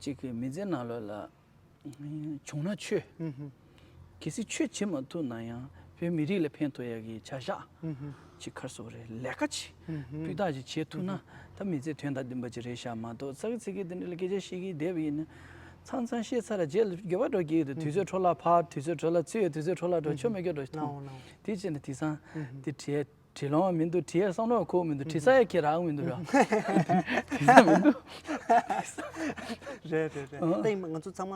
གཅིག་གི་མི་ཚེ་ནང་ལོགས་ལ་བྱུང་ན་ཆོས། ཨུ་ཧུ། གལ་སྲིད་ཆོས་བྱེད་མ་ཐུབ་ན་ཡང་བོད་མི་རིགས་ལ་ཕན་ཐོགས་ཡག་གི་བྱ་གཞག་ཨུ་ཧུ། ཅིག་ག་རེ་ཟེར་དགོས་རེད། ལས་ཀ་ཅིག་ཨུ་ཧུ། སྤུས་དག་ཅིག་བྱེད་ཐུབ་ན། ཨུ་ཧུ། ད་མི་ཚེ་དོན་དང་ལྡན་པ་ཅིག་རེད་ཤག་མ་གཏོགས་ཚ་གི་ཚི་གི་དེ་འདྲ་ལ་སྐད་ཆ་བཤད་ཀྱི་བསྡད་པ་ཡིན་ན། མཚམས་མཚམས་བཤད་ཚར་རྗེས་ལ་འགྱོད་པ་འགྲོ་གི་འདུག་དུས་ཚོད་འཕྲོ་བརླག་ཕར། དུས་ཚོད་འཕྲོ་བརླག་ཚུར། དུས་ཚོད་འཕྲོ་བརླག་འགྲོ། ཨུ་ཆོ་ཧུ། མེད་སྐྱོ་འགྲོ་ལའོ་ལའོ། དེ་བྱས་ནས་དེང་སང་ཨུ་ཧུ། དེ་བྲིས། བྲིས་ལོང་བ་མི་འདུག་བྲིས་ཡ་བསམ་བློ་ཁོག་མི་འདུག་བྲིས་ས་ཡ་ཁྱེད་རག་མི་འདུག་ར། བྲིས་ས་མི་འདུག་རེད་རེད་རེད། ཨ། ད་ཡིན་ང་ཚོ་ཚང་མ་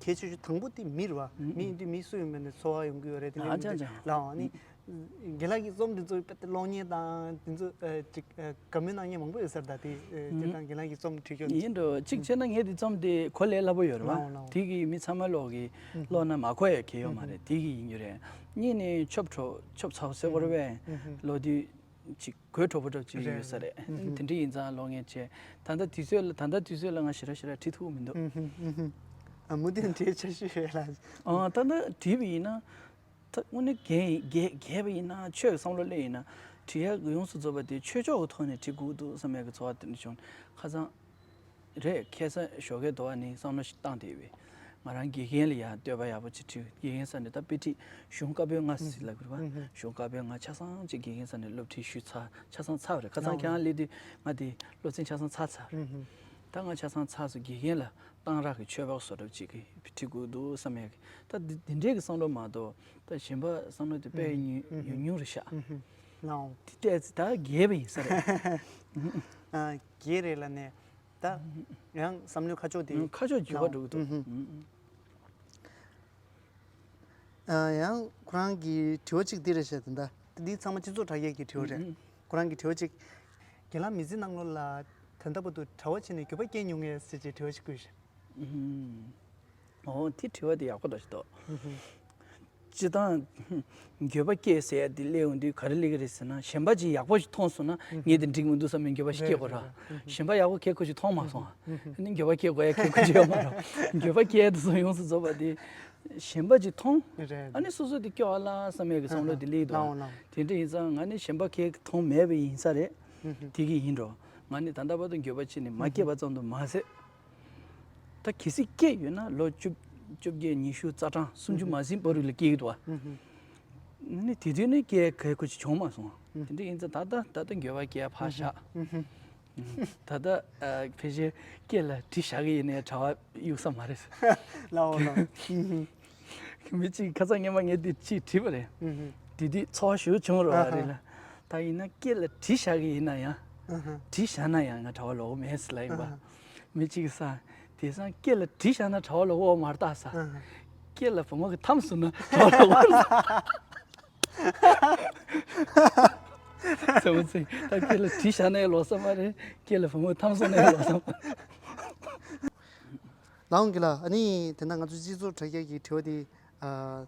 གལ་ཆེ་ཤོས་དང་པོ་དེ་མི་རེད་པ། ཨ། མི་ཡིན་དུས་མི་སུ་ཡིན་མིན་ནས་ཚོར་བ་ཡོང་གི་ཡོད་རེད། དེ་ཨ་ནས་ཅག་ཅག་ལའོ་ནི་རྒན་ལགས་ཀྱི་རྩོམ་འདི་ཚོ་དཔེ་ཀློག་མཁན་དང་འདི་ཚོ་ཅིག་དགའ་མོས་གནང་མཁན་མང་པོ་ཡོད་ས་རེད། ད་དེ་སྤྱིར་བཏང་རྒན་ལགས་ཀྱི་རྩོམ་བྲིས་སྐྱོར་ཡིན་འགྲོ། གཅིག་བྱས་ན་ངས་དེ་རྩོམ་དེ་གོ་ལས་སླ་པོ་ཡོད་རེད་པ། ལའོ་ལའོ། དེ་གི་མི་ཚང་མ་ལོག་གི་ཀློག་ན་མ་གོ་ཡ་གལ་ཡོད་མ་རེད། དེ་གི་ཡིན་རྒྱུ་རེད། གཉིས་ནས་ཆོབ་ཁྲོ་ཆོབ་ཚ་བོ་ཟེར་དགོས་རེད་པས། ལོ་དུས་ཅིག་གོས་ཁྲོ་པོ་འདྲ་ཅིག་ཡོད་ས་རེད། དེ་འདྲ་ཡིན་ཙང་ཀློག་མཁན་བྱས། ད་ལྟ་དུས་ཚོད་ལ་ད་ལྟ་དུས་ཚོད་ལ་ང་ཞེ་དྲག་ཞེ་དྲག་བྲིས་ཐུབ་ཀྱི་མི་འདུག་ཨ་མུ་མཐུད་བྲིས་འཆར་གཞི་ཡོད་ལ། ཨ་ད་ལྟ་བྲིས་པ་ཡིན་ན། ད་དངོས་གནས་རྒན་རྒས་རྒས་པ་ཡིན་ན་ཆོས་ཀྱི་བསམ་བློ་སླེབས་ཡིན་ན་བྲིས་ཡག་ཡོངས་སུ་རྫོགས་པ་དེ་ཆོས་ཕྱོགས་ཀྱི་ཐོག་ནས་བྲིས་དགོས་འདུག་བསམ་ཡག་གི་ཚོར་བ་དེ་འདྲ་བྱུང་། ཁ་སང་རེད། ཁ་སང་ཞོགས་ཀའི་དོ་བ་ནས་བསམ་བློ་ཞིག་བཏང་བསྡད་ཡོད་པས། ང་རང་དགེ་རྒན་ལ་ཡང་བསྟོད་པ་ཡག་པོ་ཅིག་བྲིས། དགེ་རྒན་ས་ནས་ད་དཔེ་ཁྲིད་གཞུང་བཀའ་པོད་ལྔ་ཟེར་ལབ་དགོས་རེད་པ། གཞུང་བཀའ་པོད་ལྔ་ཆ་ཚང་ཅིག་དགེ་རྒན་ས་ནས་སློབ་ཁྲིད་ཞུས་ཚར། ཆ་ཚང་ཚར་བ་རེད། ཁ་སང་ཁྱེད་རང་སླེབས་དུས་ང་དེ་སློབ་ཚན་ཆ་ཚང་ཚར་ཚར་བ་རེད། ད་ང་ཆ་ཚང་ཚར་སོང་། དགེ་རྒན་ལ་གཏང་རག་གི་ཆོས་པ་བཟོ་འདྲ་ཅིག་གི་ཁྲིད་དགོས་འདུག་བསམ་ཡག་གི། ད་འདི་འདི་འདྲའི་གི་བསམ་བློ་མ་གཏོགས་ད་གཞན་པ་བསམ་བློ་དེ་དཔེ་ཉུང་ཉུང་ཉུང་རེད་ཤག་ལའོ། དེ་ལྟས་ད་རྒས་པ་ཡིན་ས་རེད། ཨ་རྒས་རེད་ལ་ནས་ད་ཡང་བསམ་བློའི་ཁ་ཕྱོགས་དེ་ཁ་ཕྱོགས་འགྱུར་བ་འགྲོ་གི་འདུག་ཨ་ཡང་ཁོ་རང་གི་དྲི་བ་གཅིག་འདི་རེད་ཤག་ད་ལྟ་འདི་ཚང་མ་སྤྱི་ཚོགས་དྲ་རྒྱ་གི་དྲི་བ་རེད། ཁོ་རང་གི་དྲི་བ་གཅིག་རྒན་ལགས་མི་ཚེ་ནང་ལོགས་ལ་ད་ལྟ་བར་དུ་གྲྭ་པ་བྱས་ནས་འགྱོད་པ་སྐྱེས་མྱོང་ངས་ཟེར་གྱི་དྲི་བ་ཞིག་བསྐུར་ཤག་ཨོ་དེ་དྲི་བ་དེ་ཡག་པོ་འདྲ་ཞིག་འདུག་སྤྱིར་བཏང་འགྱོད་པ་སྐྱེས་ཟེར་ཡ་དེ་སླེབས་ཡོང་དུས་ག་རེ་སླེབས་ཀྱི་རེད་ཟེར་ན། གཞན་པ་ཅིག་ཡག་པོ་ཞིག་མཐོང་སོང་ན་ངས་དེ་འགྲིག་མི་འདུག་བསམ་ནས་འགྱོད་པ་ཞིག་སྐྱེ་དགོས་ར། གཞན་པ་ཡག་པོ་ཁེ་ཁོ་ཞིག་མཐོང་མ་སོང་། ཨ་ནི་འགྱོད་པ་སྐྱེ་དགོས་ཡ་ཁེ་ཁོ་ཞིག་ཡོད་མ་རེད། འགྱོད་པ་སྐྱེས་དེ་ཚོ་ཡོངས་སུ་རྫོགས་པ་དེ་གཞན་པ་ཅིག་མཐོང་། ཨ་ནི་སོ་སོ་དེ་སྐྱོ་བ་ལ་བསམ་ཡ་གི་བསམ་བློ་དེ་སླེབས་འདུག་དེ་འདྲ་ཡིན་ཙང་ང་ནི་གཞན་པ་ཁེ་མཐོང་མེད་པ་ཡིན་ས་རེད། དེ་གི་ཡིན་འགྲོ། ང་ནི་ད་ལྟ་བར་དུ་འགྱོད་པ་བྱས་ནས་མ་སྐྱེས་པ་ཙམ་དུ་མ་ཟད། ད་གལ་སྲིད་སྐྱེས་ཡོད་ན་ལོ་བཅུ་བཅོ་བརྒྱད་ཉི་ཤུ་རྩ་གྲངས་སུམ་ཅུ་མ་ཟིན་བར་དུ་ལ་སྐྱེ་གི་འདུག་བ། ནི་དེ་དུས་ནི་སྐད་ག་གེ་ཅིག་བྱུང་མ་སོང་། དེ་འདྲ་ཡིན་ཙང་ད་ལྟ་ད་ལྟ་འགྱོད་པ་སྐྱེ་ཕར་བཞག་ད་ལྟ་ཨ་ཕལ་ཆེར་སྐེ་ལ་གྲི་བཞག་གི་ཡིན་ནའི་གྲྭ་པ་གཡུག་ས་མ་རེད། ལའོ་ལའོ། མི་གཅིག་ཁ་སང་སྔོན་མ་ངས་འདི་གཅིག་བྲིས་པ་རེད། དེ་དུས་ཚོར་བ་ཞེ་པོ་བྱུང་རེད་བ་རེད་ལ། ད་ཡིན་ན་སྐེ་ལ་གྲི་བཞག་གི་ཡིན་ན་ཡང་། གྲི་བཞག་ན་ཡང་ང་གྲྭ་པ་ལོག་གི་མེད་ཟེར་ལབ་ཡིན་པ། མི་གཅིག་གིས་ས། དེང་སང་སྐེ་ལ་གྲི་བཞག་ན་གྲྭ་པ་ལོག་གི་མ་རེད་ད་ས། སྐེ་ལ་བུ་མོ་གི་མཐའ་མ་ཟུག་ན་གྲྭ་པ་ལོག་གི་རེད་ས། ཚེ་མོ་ཚེ། ད་སྐེ་ལ་གྲི་བཞག་ན་ཡང་ལོག་ས་མ་རེད། སྐེ་ལ་བུ་མོ་གི་མཐའ་མ་ཟུག་ན་ཡང་ལོག་ས་མ་རེད། ལའོ་རྒན་ལགས། ཨ་ནི་དེ་ན་ང་ཚོ་སྤྱི་ཚོགས་དྲ་རྒྱ་གི་དྲི་བ་དེ། ཨ།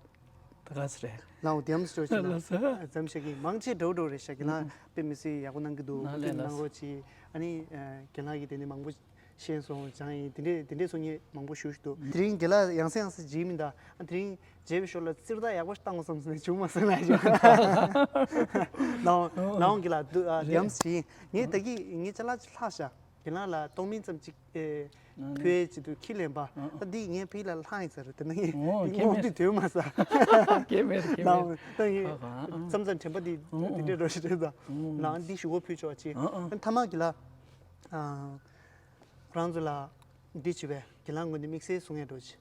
ད་ག་ས་རེད། ལའོ་དེ་ཡམ་སི་ཅོ་ཅི་ན་ལགས་སོ། ཙམ་ཞིག་གི་མང་ཆེ་འགྲོ་འགྲོ་རེད་ཤག་རྒན་ལགས་དཔེ་མི་སྲིད་ཡག་པོ་གནང་གི་འདུག་ན་ལས་ཕྱིར་ལགས་གནང་རོགས་གྱིས། ཨ་ནི་རྒན་ལགས་ཀྱིས་དེ་ནས་མང་པོ་ཤེས་སོང་སྦྱངས་ཡིན། དེ་འདྲས་དེ་འདྲས་སོང་ངས་མང་པོ་ཞུ་ཞུ་འདུག་དེ་རིང་རྒན་ལགས་ཡང་སེ་ཡང་སེ་བརྗེད་མི་འདུག་ཨ་དེ་རིང་བརྗེད་པའི་ཞོར་ལ་རྩེ་རུ་ད་ཡག་པོ་ཞིག་བཏང་དགོས་བསམ་སོང་ནས་བྱུང་མ་སོང་ན་ཞུ། ལའོ་ལའོ་རྒན་ལགས་དུ་ཨ་དེ་ཡམ་སི་ངས་ད་གི་ངས་ཅ་ལག་ཅིག་ལྷག་ཤག་རྒན་ལགས་ལ་གཏོང་མིན་ཙམ་ཅིག་ཨེ། ཨ་ནི་ཕུལ་ཡས་ཅིག་འདུག་ཁྱི་ལེན་པ། ཨ་ཨ། ད་འདི་ངས་ཕི་ལ་ལྷག་ཡིན་ཟེར་དེ་ནི་ངས་འོ་འདི་ཁྱད་མེད། ངོ་འདི་དོན་མ་ཟ། ཁྱད་མེད་ཁྱད་མེད། ལའོ་ད་ངས་ཨ་ཨ། མཚམས་མཚམས་དྲན་པ་འདི་འོ་འདི་འདྲས་འགྲོ་ཞིག་རེད་ད། ཨོ། ལའོ་འདི་ཞུ་བོ་ཕུལ་ཆོག་ཅིག་ཨ་ཨ། ཐ་མ་གི་ལ། ཨ། ཁོ་རང་ཚོ་ལ་འདི་བྱས་པས་རྒན་ལགས་ངོས་ནས་དམིགས་བསལ་གསུང་ཡས་འགྲོ་ཅིག་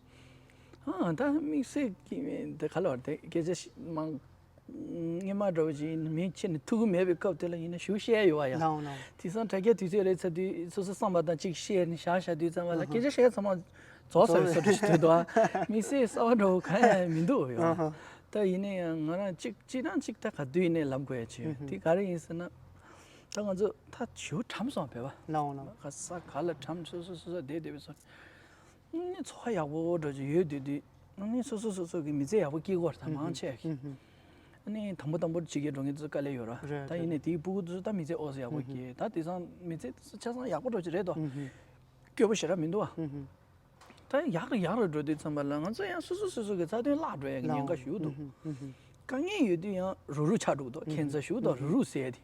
ཨ་ད་དམིགས་བསལ་གྱི་མེད་འདི་ག་ལ་བར་དེ་སྐད་ཆ་ཞིག་མང་། སྔོན་མ་འདྲ་བོ་ཅིག་ཡིན་ན་མི་ཁྱེད་ནས་ཐུག་གི་མེད་པའི་སྐབས་དེ་ལ་ཡིན་ན་ཞུ་བཤད་ཡོད་བ་ཡ། ལའོ་ལའོ། དེང་སང་དྲ་རྒྱ་དུས་ཚོད་རེད་ཚར་དུས་སོ་སོ་བསམ་པ་དང་གཅིག་བཤད་ནས་བཞག་བཞག་དུས་ཙམ་པ་ལ་ཨ་ཧ། སྐད་ཆ་བཤད་ཚང་མ་རྫོགས་ཚར་བའི་བཟོ་འདྲ་ཞིག་འདུག་ཨ། དམིགས་བསལ་གསར་པ་འདྲ་བོ་གང་ཡང་མི་འདུག་ཡོད། ཨ་ཧ། ད་ཡིན་ན་ཡང་ང་རང་གཅིག་གཅིག་རང་གཅིག་ད་ག་དུས་ཡིན་ནའི་ལབ་དགོས་ཡ་ཅིག་ཡོད། ཨ་ཧ། དེ་ག་རེ་ཡིན་ཟེར་ན། ད་ང་ཚོ་ད་ཞུ་གྲམ་སོང་བས་པ། ལའོ་ལའོ། ག་ས་ག་ལ་གྲམ་སོ་སོ་སོ་སོ་བསྡད་བསྡད་པའི་སོ། ནི་འཚོ་བ་ཡག་པོ་འགྲོ་ཅིག་ཡོད་དུས་དུས་ནི་སོ་སོ་སོ་སོ་གི་མི་ཚེ་ཡག་པོ་སྐྱེལ་དགོས་རེད་ད་མང་ཆེ་གི། ནི་དང་པོ་དང་པོ་བྱེད་ཀྱི་འགྲོ་མཁན་ཚོ་དཀའ་ལས་ཡོད་ར། རེད་ད་ཡིན་ནའི་དེའི་སྤུ་གུ་ཚོ་ད་མི་ཚེ་ཨོ་ཙི་ཡག་པོ་སྐྱེལ་ད་དེང་སང་མི་ཚེ་ཆ་ཚང་ཡག་པོ་འགྲོ་ཅིག་རེད་དོ། སྐྱོ་པོ་ཞེ་དྲག་མི་འདུག་ཨ། ད་ཡག་གི་ཡག་རུ་འགྲོ་དུས་ཙམ་པ་ལ་ང་ཚོ་ཡང་སོ་སོ་སོ་སོ་གི་རྩ་དོན་བརླག་འགྲོ་ཡ་གི་ཉེན་ཁ་ཞུགས་འདུག་དཀའ་ངལ་ཡོད་དུས་ཡང་རུག་རུག་ཆགས་འགྲོ་གི་འདུག་ཁྱད་མཚར་ཞུགས་འདུག་རུག་རུག་ཟེར་ཡ་དེ།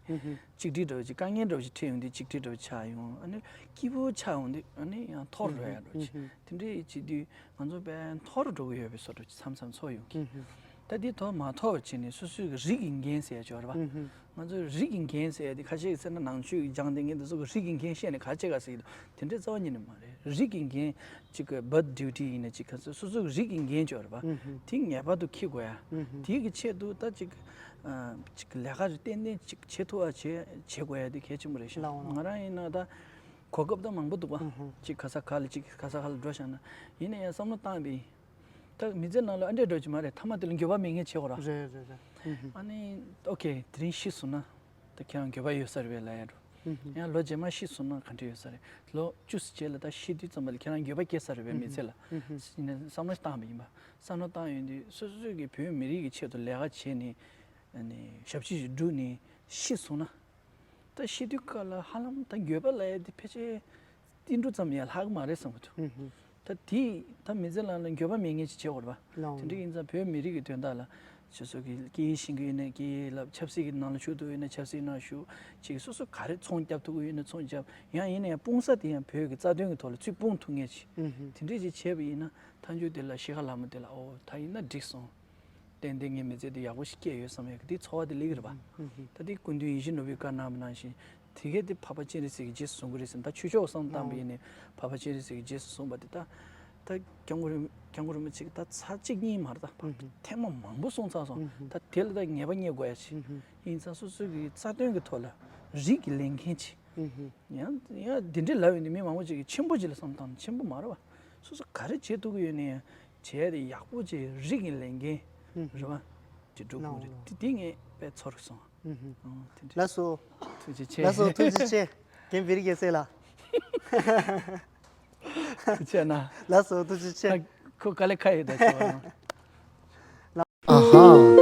གཅིག་སྒྲིལ་འདྲ་བོ་ཅིག་དཀའ་ངལ་འདྲ་བོ་ཅིག་འཕྲད་ཡོང་དུས་གཅིག་སྒྲིལ་འདྲ་བོ་ཆགས་ཡོང་ཨ་ནི་སྐྱིད་པོ་ཆགས་ཡོང་དུས་ཨ་ནི་ཡང་འཐོར་འགྲོ་ཡ་འདྲ་བོ་ཅིག་དེ་འདྲའི་བྱེད་དུས་ང་ཚོ་དཔེ་འཐོར་འགྲོ་གི་ཡོད་པའི་བཟོ་འདྲ་བོ་ཅིག་མཚམས་མཚམས་ཚོར་ཡོང་གི། ད་དེ་ཐོག་མ་ཐོག་བྱས་ནས་སོ་སོའི་གི་རིགས་ཀྱི་འགན་ཟེར་ཡ་ཅིག་ཡོད་རེད་པ། ང་ཚོའི་རིགས་ཀྱི་འགན་ཟེར་ཡ་དེ་ཁ་ཤས་ཀྱིས་ཟེར་ན་ནང་ཆོས་ཀྱི་སྦྱངས་བསྡད་མཁན་དེ་ཚོ་གི་རིགས་ཀྱི་འགན་བཤད་ནས་ག་བྱེད་ག་ཟེར་གྱི་འདུག་དེ་འདྲའི་རྩ་བ་ཉིད་ནས་མ་རེད། རིགས་ཀྱི་འགན་གཅིག་གི་birth duty ཡིན་ན་གཅིག་ག་ཚོད་སོ་སོ་གི་རིགས་ཀྱི་འགན་ཅིག་ཡོད་རེད་པ། དེ་ངེས་པར་དུ་འཁྱེར་དགོས་ཡ། དེ་གི་ཆེད་དུ་ད་གཅིག་ཨ་གཅིག་ལས་ཀ་རེ་ཏན་ཏན་གཅིག་བྱེད་ཐུབ་པ་བྱེད་བྱེད་དགོས་ཡ་དེ་གལ་ཆེན་པོ་རེད་ཤག་ལའོ་ལའོ། ང་རང་ཡིན་ན་ད་གོ་སྐབས་ད་མང་པོ་འདུག་པ། གཅིག་ག་ས་ག་ལ་གཅིག་ག་ས་ག་ལ་འགྲོ་བཞག་ན་ཡིན་ན་ཡང་བསམ་བློ་བཏང་བས། ད་མི་ཚེ་ནང་ལ་ཨ་འདྲས་འགྲོ་གི་མ་རེད། མཐའ་མ་དེ་ལ་འགྱོད་པ་མེད་མཁན་བྱེད་དགོས་ར། རེད་རེད་རེད། ཨ་ནི་ཨོ་ཁེ་དེ་རིང་ཤི་སོང་ན་ད་ཁྱེད་རང་འགྱོད་པ་ཡོད་ས་རེད་པས་ལབ་ཡ་འགྲོ། ཡང་ལོ་རྗེས་མ་ཤི་སོང་ན་ག་འདྲ་ཡོད་ས་རེད། ལོ་བཅུ་ཙམ་རྗེས་ལ་ད་ཤི་དུས་ཙམ་པ་ལ་ཁྱེད་རང་འགྱོད་པ་སྐྱེ་ས་རེད་པས་མི་ཚེ་ལ། ཡིན་ན་བསམ་བློ་བཏང་བ་ཡིན་པ། བསམ་བློ་བཏང་ཡོང་དུས་སོ་སོ་གི་བོད་མི་རིགས་ཀྱི་ཆེད་དུ་ལས་ཀ་བྱས་ནས་ཨ་ནི་ཞབས་ཕྱི་ཞིག་བསྒྲུབས་ནས་ཤི་སོང་ན། ད་ཤི་དུས་སྐབས་ལ་ཧ་ལམ་ད་འགྱོད་པ་ལབ་ཡ་དེ་ཕལ་ཆེར་ཏིལ་འབྲུ་ཙམ་ཡང་ལྷག་གི་མ་རེད་བསམ་གྱི་འདུག་ད་དེས་ད་མི་ཚེ་ནང་ལ་འགྱོད་པ་མེད་མཁན་ཞིག་བྱེད་དགོས་རེད་པ། ལའོ། དེ་འདྲ་ཡིན་ཙང་བོད་མི་རིགས་ཀྱི་དོན་དག་ལ་སོ་སོ་གི་སྐད་ཡིག་ཤེས་ཀྱི་ཡོད་ན་སྐད་ཡིག་ལབ། ཆབ་སྲིད་ཀྱི་ནང་ལ་ཞུགས་ཐུབ་ཡོད་ན་ཆབ་སྲིད་ནང་ཞུགས། ཅིག་སོ་སོ་ག་རེ་ཚོང་རྒྱབ་ཐུབ་ཀྱི་ཡོད་ན་ཚོང་རྒྱབ། ཡང་ཡིན་ན་ཡང་སྤུངས་ས་དེ་ཡང་བོད་ཀྱི་རྩ་དོན་གྱི་ཐོག་ལ་ཚུར་སྤུངས་ཐུབ་མཁན་ཞིག་དེ་འདྲ་ཅིག་བྱས་པ་ཡིན་ན་མཐའ་མཇུག་དེ་ལ་གཤིས་ཀ་ལྷ་མོ་དེ་ལ་ཨོ་ད་ཡིན་ན་འགྲིག་སོང་། ཏན་ཏན་ངའི་མི་ཚེ་འདི་ཡག་པོ་ཞིག་སྐྱེལ་ཡོད་བསམ་ཡག་གི་འདི་ཚོར་བ་དེ་སླེབས་ཀྱི་རེད་པ། ད་འདི་སྐུ་མདུན་ཡིད་བཞིན་ནོར་བུས་བཀའ་གནང་བ་ནང་བཞིན་དེ་གས་དེ་འཕགས་པ་སྤྱན་རས་གཟིགས་ཀྱིས་རྗེས་སུ་བཟུང་གི་རེད་ཟེར། ད་ཆོས་ཕྱོགས་བསམ་བཏང་བ་ཡིན་ནའི་འཕགས་པ་སྤྱན་རས་གཟིགས་ཀྱིས་རྗེས་སུ་བཟུང་བ་དེ་ད་ད་སྐྱབས་མགོན་རིན་སྐྱབས་མགོན་རིན་པོ་ཆེ་གིས་ད་ཚར་གཅིག་གཉིས་མ་རེད་ད་ཕར་ཐེངས་མ་མང་པོ་གསུངས་ཚར་སོང་། ད་དེ་ལ་ད་ངེས་པ་རྙེད་དགོས་ཡ་ཞིག་ཡིན་ཙང་སོ་སོ་གི་རྩ་དོན་གྱི་ཐོག་ལ་རིགས་ཀྱི་ལས་འགན་ཅིག་ཡང་ཡང་འདི་འདྲའི་ལབ་ཡོང་དུས་མི་མང་པོ་ཅིག་གིས་ཆེན་པོ་ཅིག་ལ་བསམ་བཏང་ན་ཆེན་པོ་མ་རེད་པ། སོ་སོ་ག་རེ་བྱེད་ཐུབ་ཀྱི་ཡོད་ནའི་བྱས་ཏེ་ཡག་པོ་བྱས་རིགས་ཀྱི་ལས་འགན་རེད་པ། དེ་སྒྲུབ་དགོས་རེད། དེ་དེ་ངས་དཔེ་ཚོར་སོང་། ཨང་དེ་འདྲ། ལགས་སོ། ཐུགས་རྗེ་ཆེ། ལགས་སོ་ཐུགས་རྗེ་ཆེ། རྒན་བེ་རི་རྒྱལ་སྲས་ལགས། ཐུགས་རྗེ་གནང་། ལགས་སོ་ཐུགས་རྗེ་ཆེ། ཁོ་དཀའ་ལས་ཁག་ཡོད་ད་ཆོག་ཨ་ཧ།